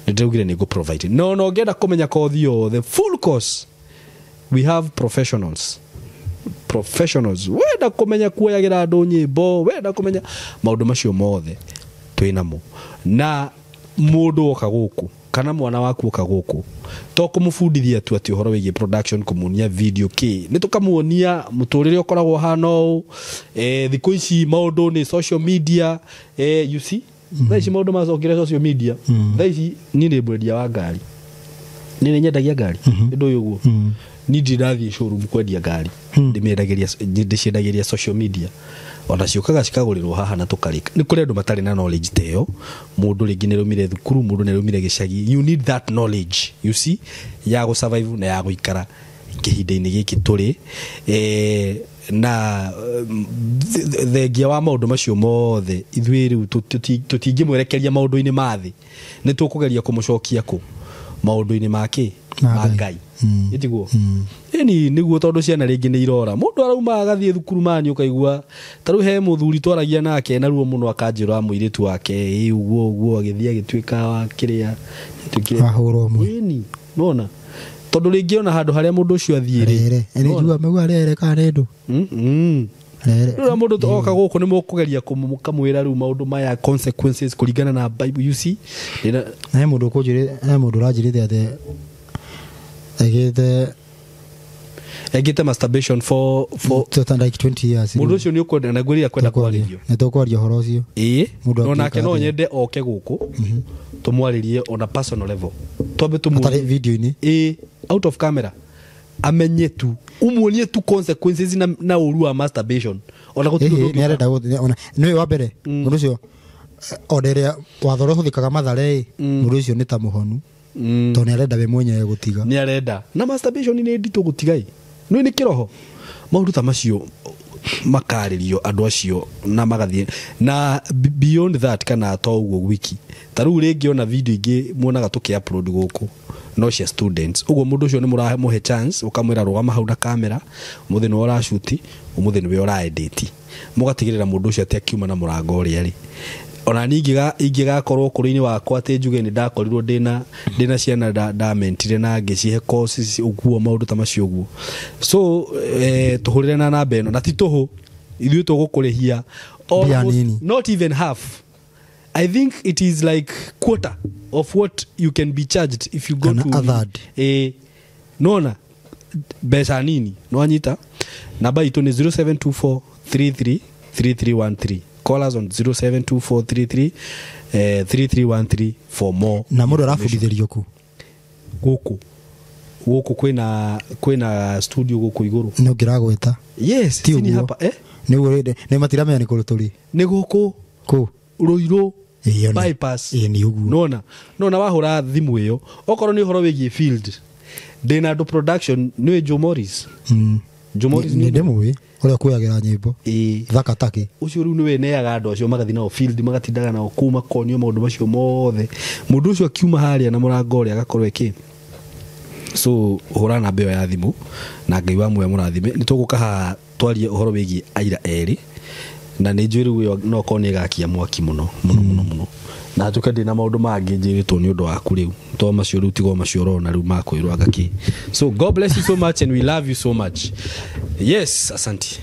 nĩ ndĩraugire nĩ ngũ provide no no ngĩenda kũmenya kothi yothe full course we have professionals wenda kũmenya kuoyagĩra andũ nyĩmbo wenda kũmenya maũndũ macio mothe twĩnamo na mũndũ woka gũkũ kana mwana waku oka gũkũ to kũmũbundithia tu atĩ ũhoro wĩgiĩ production kũmuonia video kĩ nĩ tũkamuonia mũtũrĩre ũkoragwo hana ũũ thikũ ici maũndũ nĩ social media you see thaa ici maũndũ macokire social media thaa ici niĩ nĩ mwendia wa ngari niĩ nĩ nyendagia ngari ĩndũ ũyũ ũguo niĩ ndirĩ ndathiĩ showroom kwendia ngari ndĩciendagĩria social media ona ciũkaga cikagũrĩrwo haha na tũkarĩka nĩ kũrĩ andũ matarĩ na knowledge ta ĩyo mũndũ rĩngĩ nĩ raumire thukuru mũndũ nĩ raumire gĩcagi you need that knowledge you see ya gũ survive na ya gũikara kĩhinda-inĩ gĩkĩ tũrĩ na thengia wa maũndũ macio mothe ithuĩ rĩu tũtingĩmwerekeria maũndũ-inĩ ma thĩ, nĩ tũkũgeria kũmũcokia kũ maũndũ-inĩ ma kĩ ma Ngai. Ĩtiguo ĩni nĩguo, tondũ ciana rĩngĩ nĩ irora mũndũ arauma agathiĩ thukuru mani ũkaigua ta rĩu he mũthuri twaragia nake na ruo mũno akanjĩra mũirĩtu wake ĩ ũguo ũguo agĩthiĩ agĩtuĩka wa kĩrĩa atuĩkire Ahũrwo ũmwe. Ĩni nona tondũ rĩngĩ ona handũ harĩa mũndũ ũcio athiĩ rĩ Rere nĩ njua megua rere kana nĩ ndũ rere rĩu mũndũ oka gũkũ nĩ mũkũgeria kũmwĩra rĩu maũndũ maya consequences kũringana na Bible, you see. Ndĩna- Na he mũndũ ũkũnjĩrĩ he mũndũ ũranjĩrĩte atĩ ekĩte ekĩte masturbation for like 20 years. Mũndũ ũcio nĩ ũkwenda na ngwĩrira kwenda kwarĩrio. Nĩ tũkwaria ũhoro ũcio. Ĩĩ Mũndũ no nake angĩka no atĩa? nyende oke gũkũ tũmwarĩrie on a personal level, twambe Atarĩ tũmuonie video-inĩ. Ĩĩ, out of camera, amenye tu umuonie tu consequences na ũru wa masturbation ona gũtirĩ Ĩhĩ ũndũ nĩ ũngĩka. arenda nĩ wa mbere mũndũ ũcio ona ĩrĩa watho ũrĩa ũhũthĩkaga Mathare ĩ mũndũ ũcio nĩ ta mũhonu tondũ nĩ arenda we mwenyewe gũtiga. Nĩ arenda na masturbation nĩ nditũ gũtigai nĩ nĩ kĩroho maũndũ ta macio makarĩrio andũ acio na magathiĩ na beyond that kana to ũguo wiki ta rĩu rĩngĩ ona video ingĩ muonaga tũkĩ upload gũkũ no cia students ũguo mũndũ ũcio nĩ mũramũhe chance ũkamwĩra rũgama hau na kamera ũmũthĩ nĩwe ũracuti ũmũthĩ nĩwe ũraedit mũgatigĩrĩra mũndũ ũcio atĩ akiuma na mũrango ũrĩa rĩ ona niĩ ingĩgakorwo ũkũrũ-inĩ wakwa atĩ njuge nĩ ndakorirwo ndĩna ciana ndamentire na ngĩcihe courses ũguo maũndũ ta macio ũguo so tũhũrĩre na namba ĩno na ti tũhũ ithuĩ tũgũkũrĩhia Mbia almost nini. not even half. I think it is like quarter of what you can be charged if you go Kana to a third. Nona mbeca nini nwanyita namba itũ nĩ 0724333313. Call us on 072433 3313 for more. Na mũndũ arabundithĩrio kũ? Gũkũ gũkũ kwĩna studio gũkũ igũrũ. Nĩ ũngĩragweta. Yes, Ti sini ũguo. hapa Nĩguo nĩ matiramenya nĩ kũrĩ tũrĩ. Nĩ gũkũ Kũ? Ruiru Ĩĩ, ona. bypass. Ĩĩ, nĩ ũguo. Nona wahũra thimũ ĩyo okorwo nĩ ũhoro wĩgiĩ field ndĩna andũ production nĩ Joe Morris. Joe Morris Nĩ ndĩmũĩ ũrĩa ũkuagĩra nyĩmbo. Ĩĩ. Thaka takĩ. Ũcio rĩu nĩwe neaga andũ acio magathiĩ nao field magatindaga nao kũu makonio maũndũ macio mothe mũndũ ũcio akiuma harĩa na mũrango ũrĩa agakorwo ĩkĩ so hũra namba ĩyo ya thimũ na Ngai wa muoya mũrathime nĩ tũgũka haha twarie ũhoro wĩgiĩ aira erĩ na nĩ njũĩ rĩu ĩyo no korwo nĩ ĩgakia mwaki mũno mũno mũno mũno na njũke ndĩ na maũndũ mangĩ njĩrĩtwo nĩ ũndũ waku rĩu to macio rĩu tigo macio ũrona rĩu makwĩrwo anga kĩ. So God bless you so much and we love you so much. Yes, asante.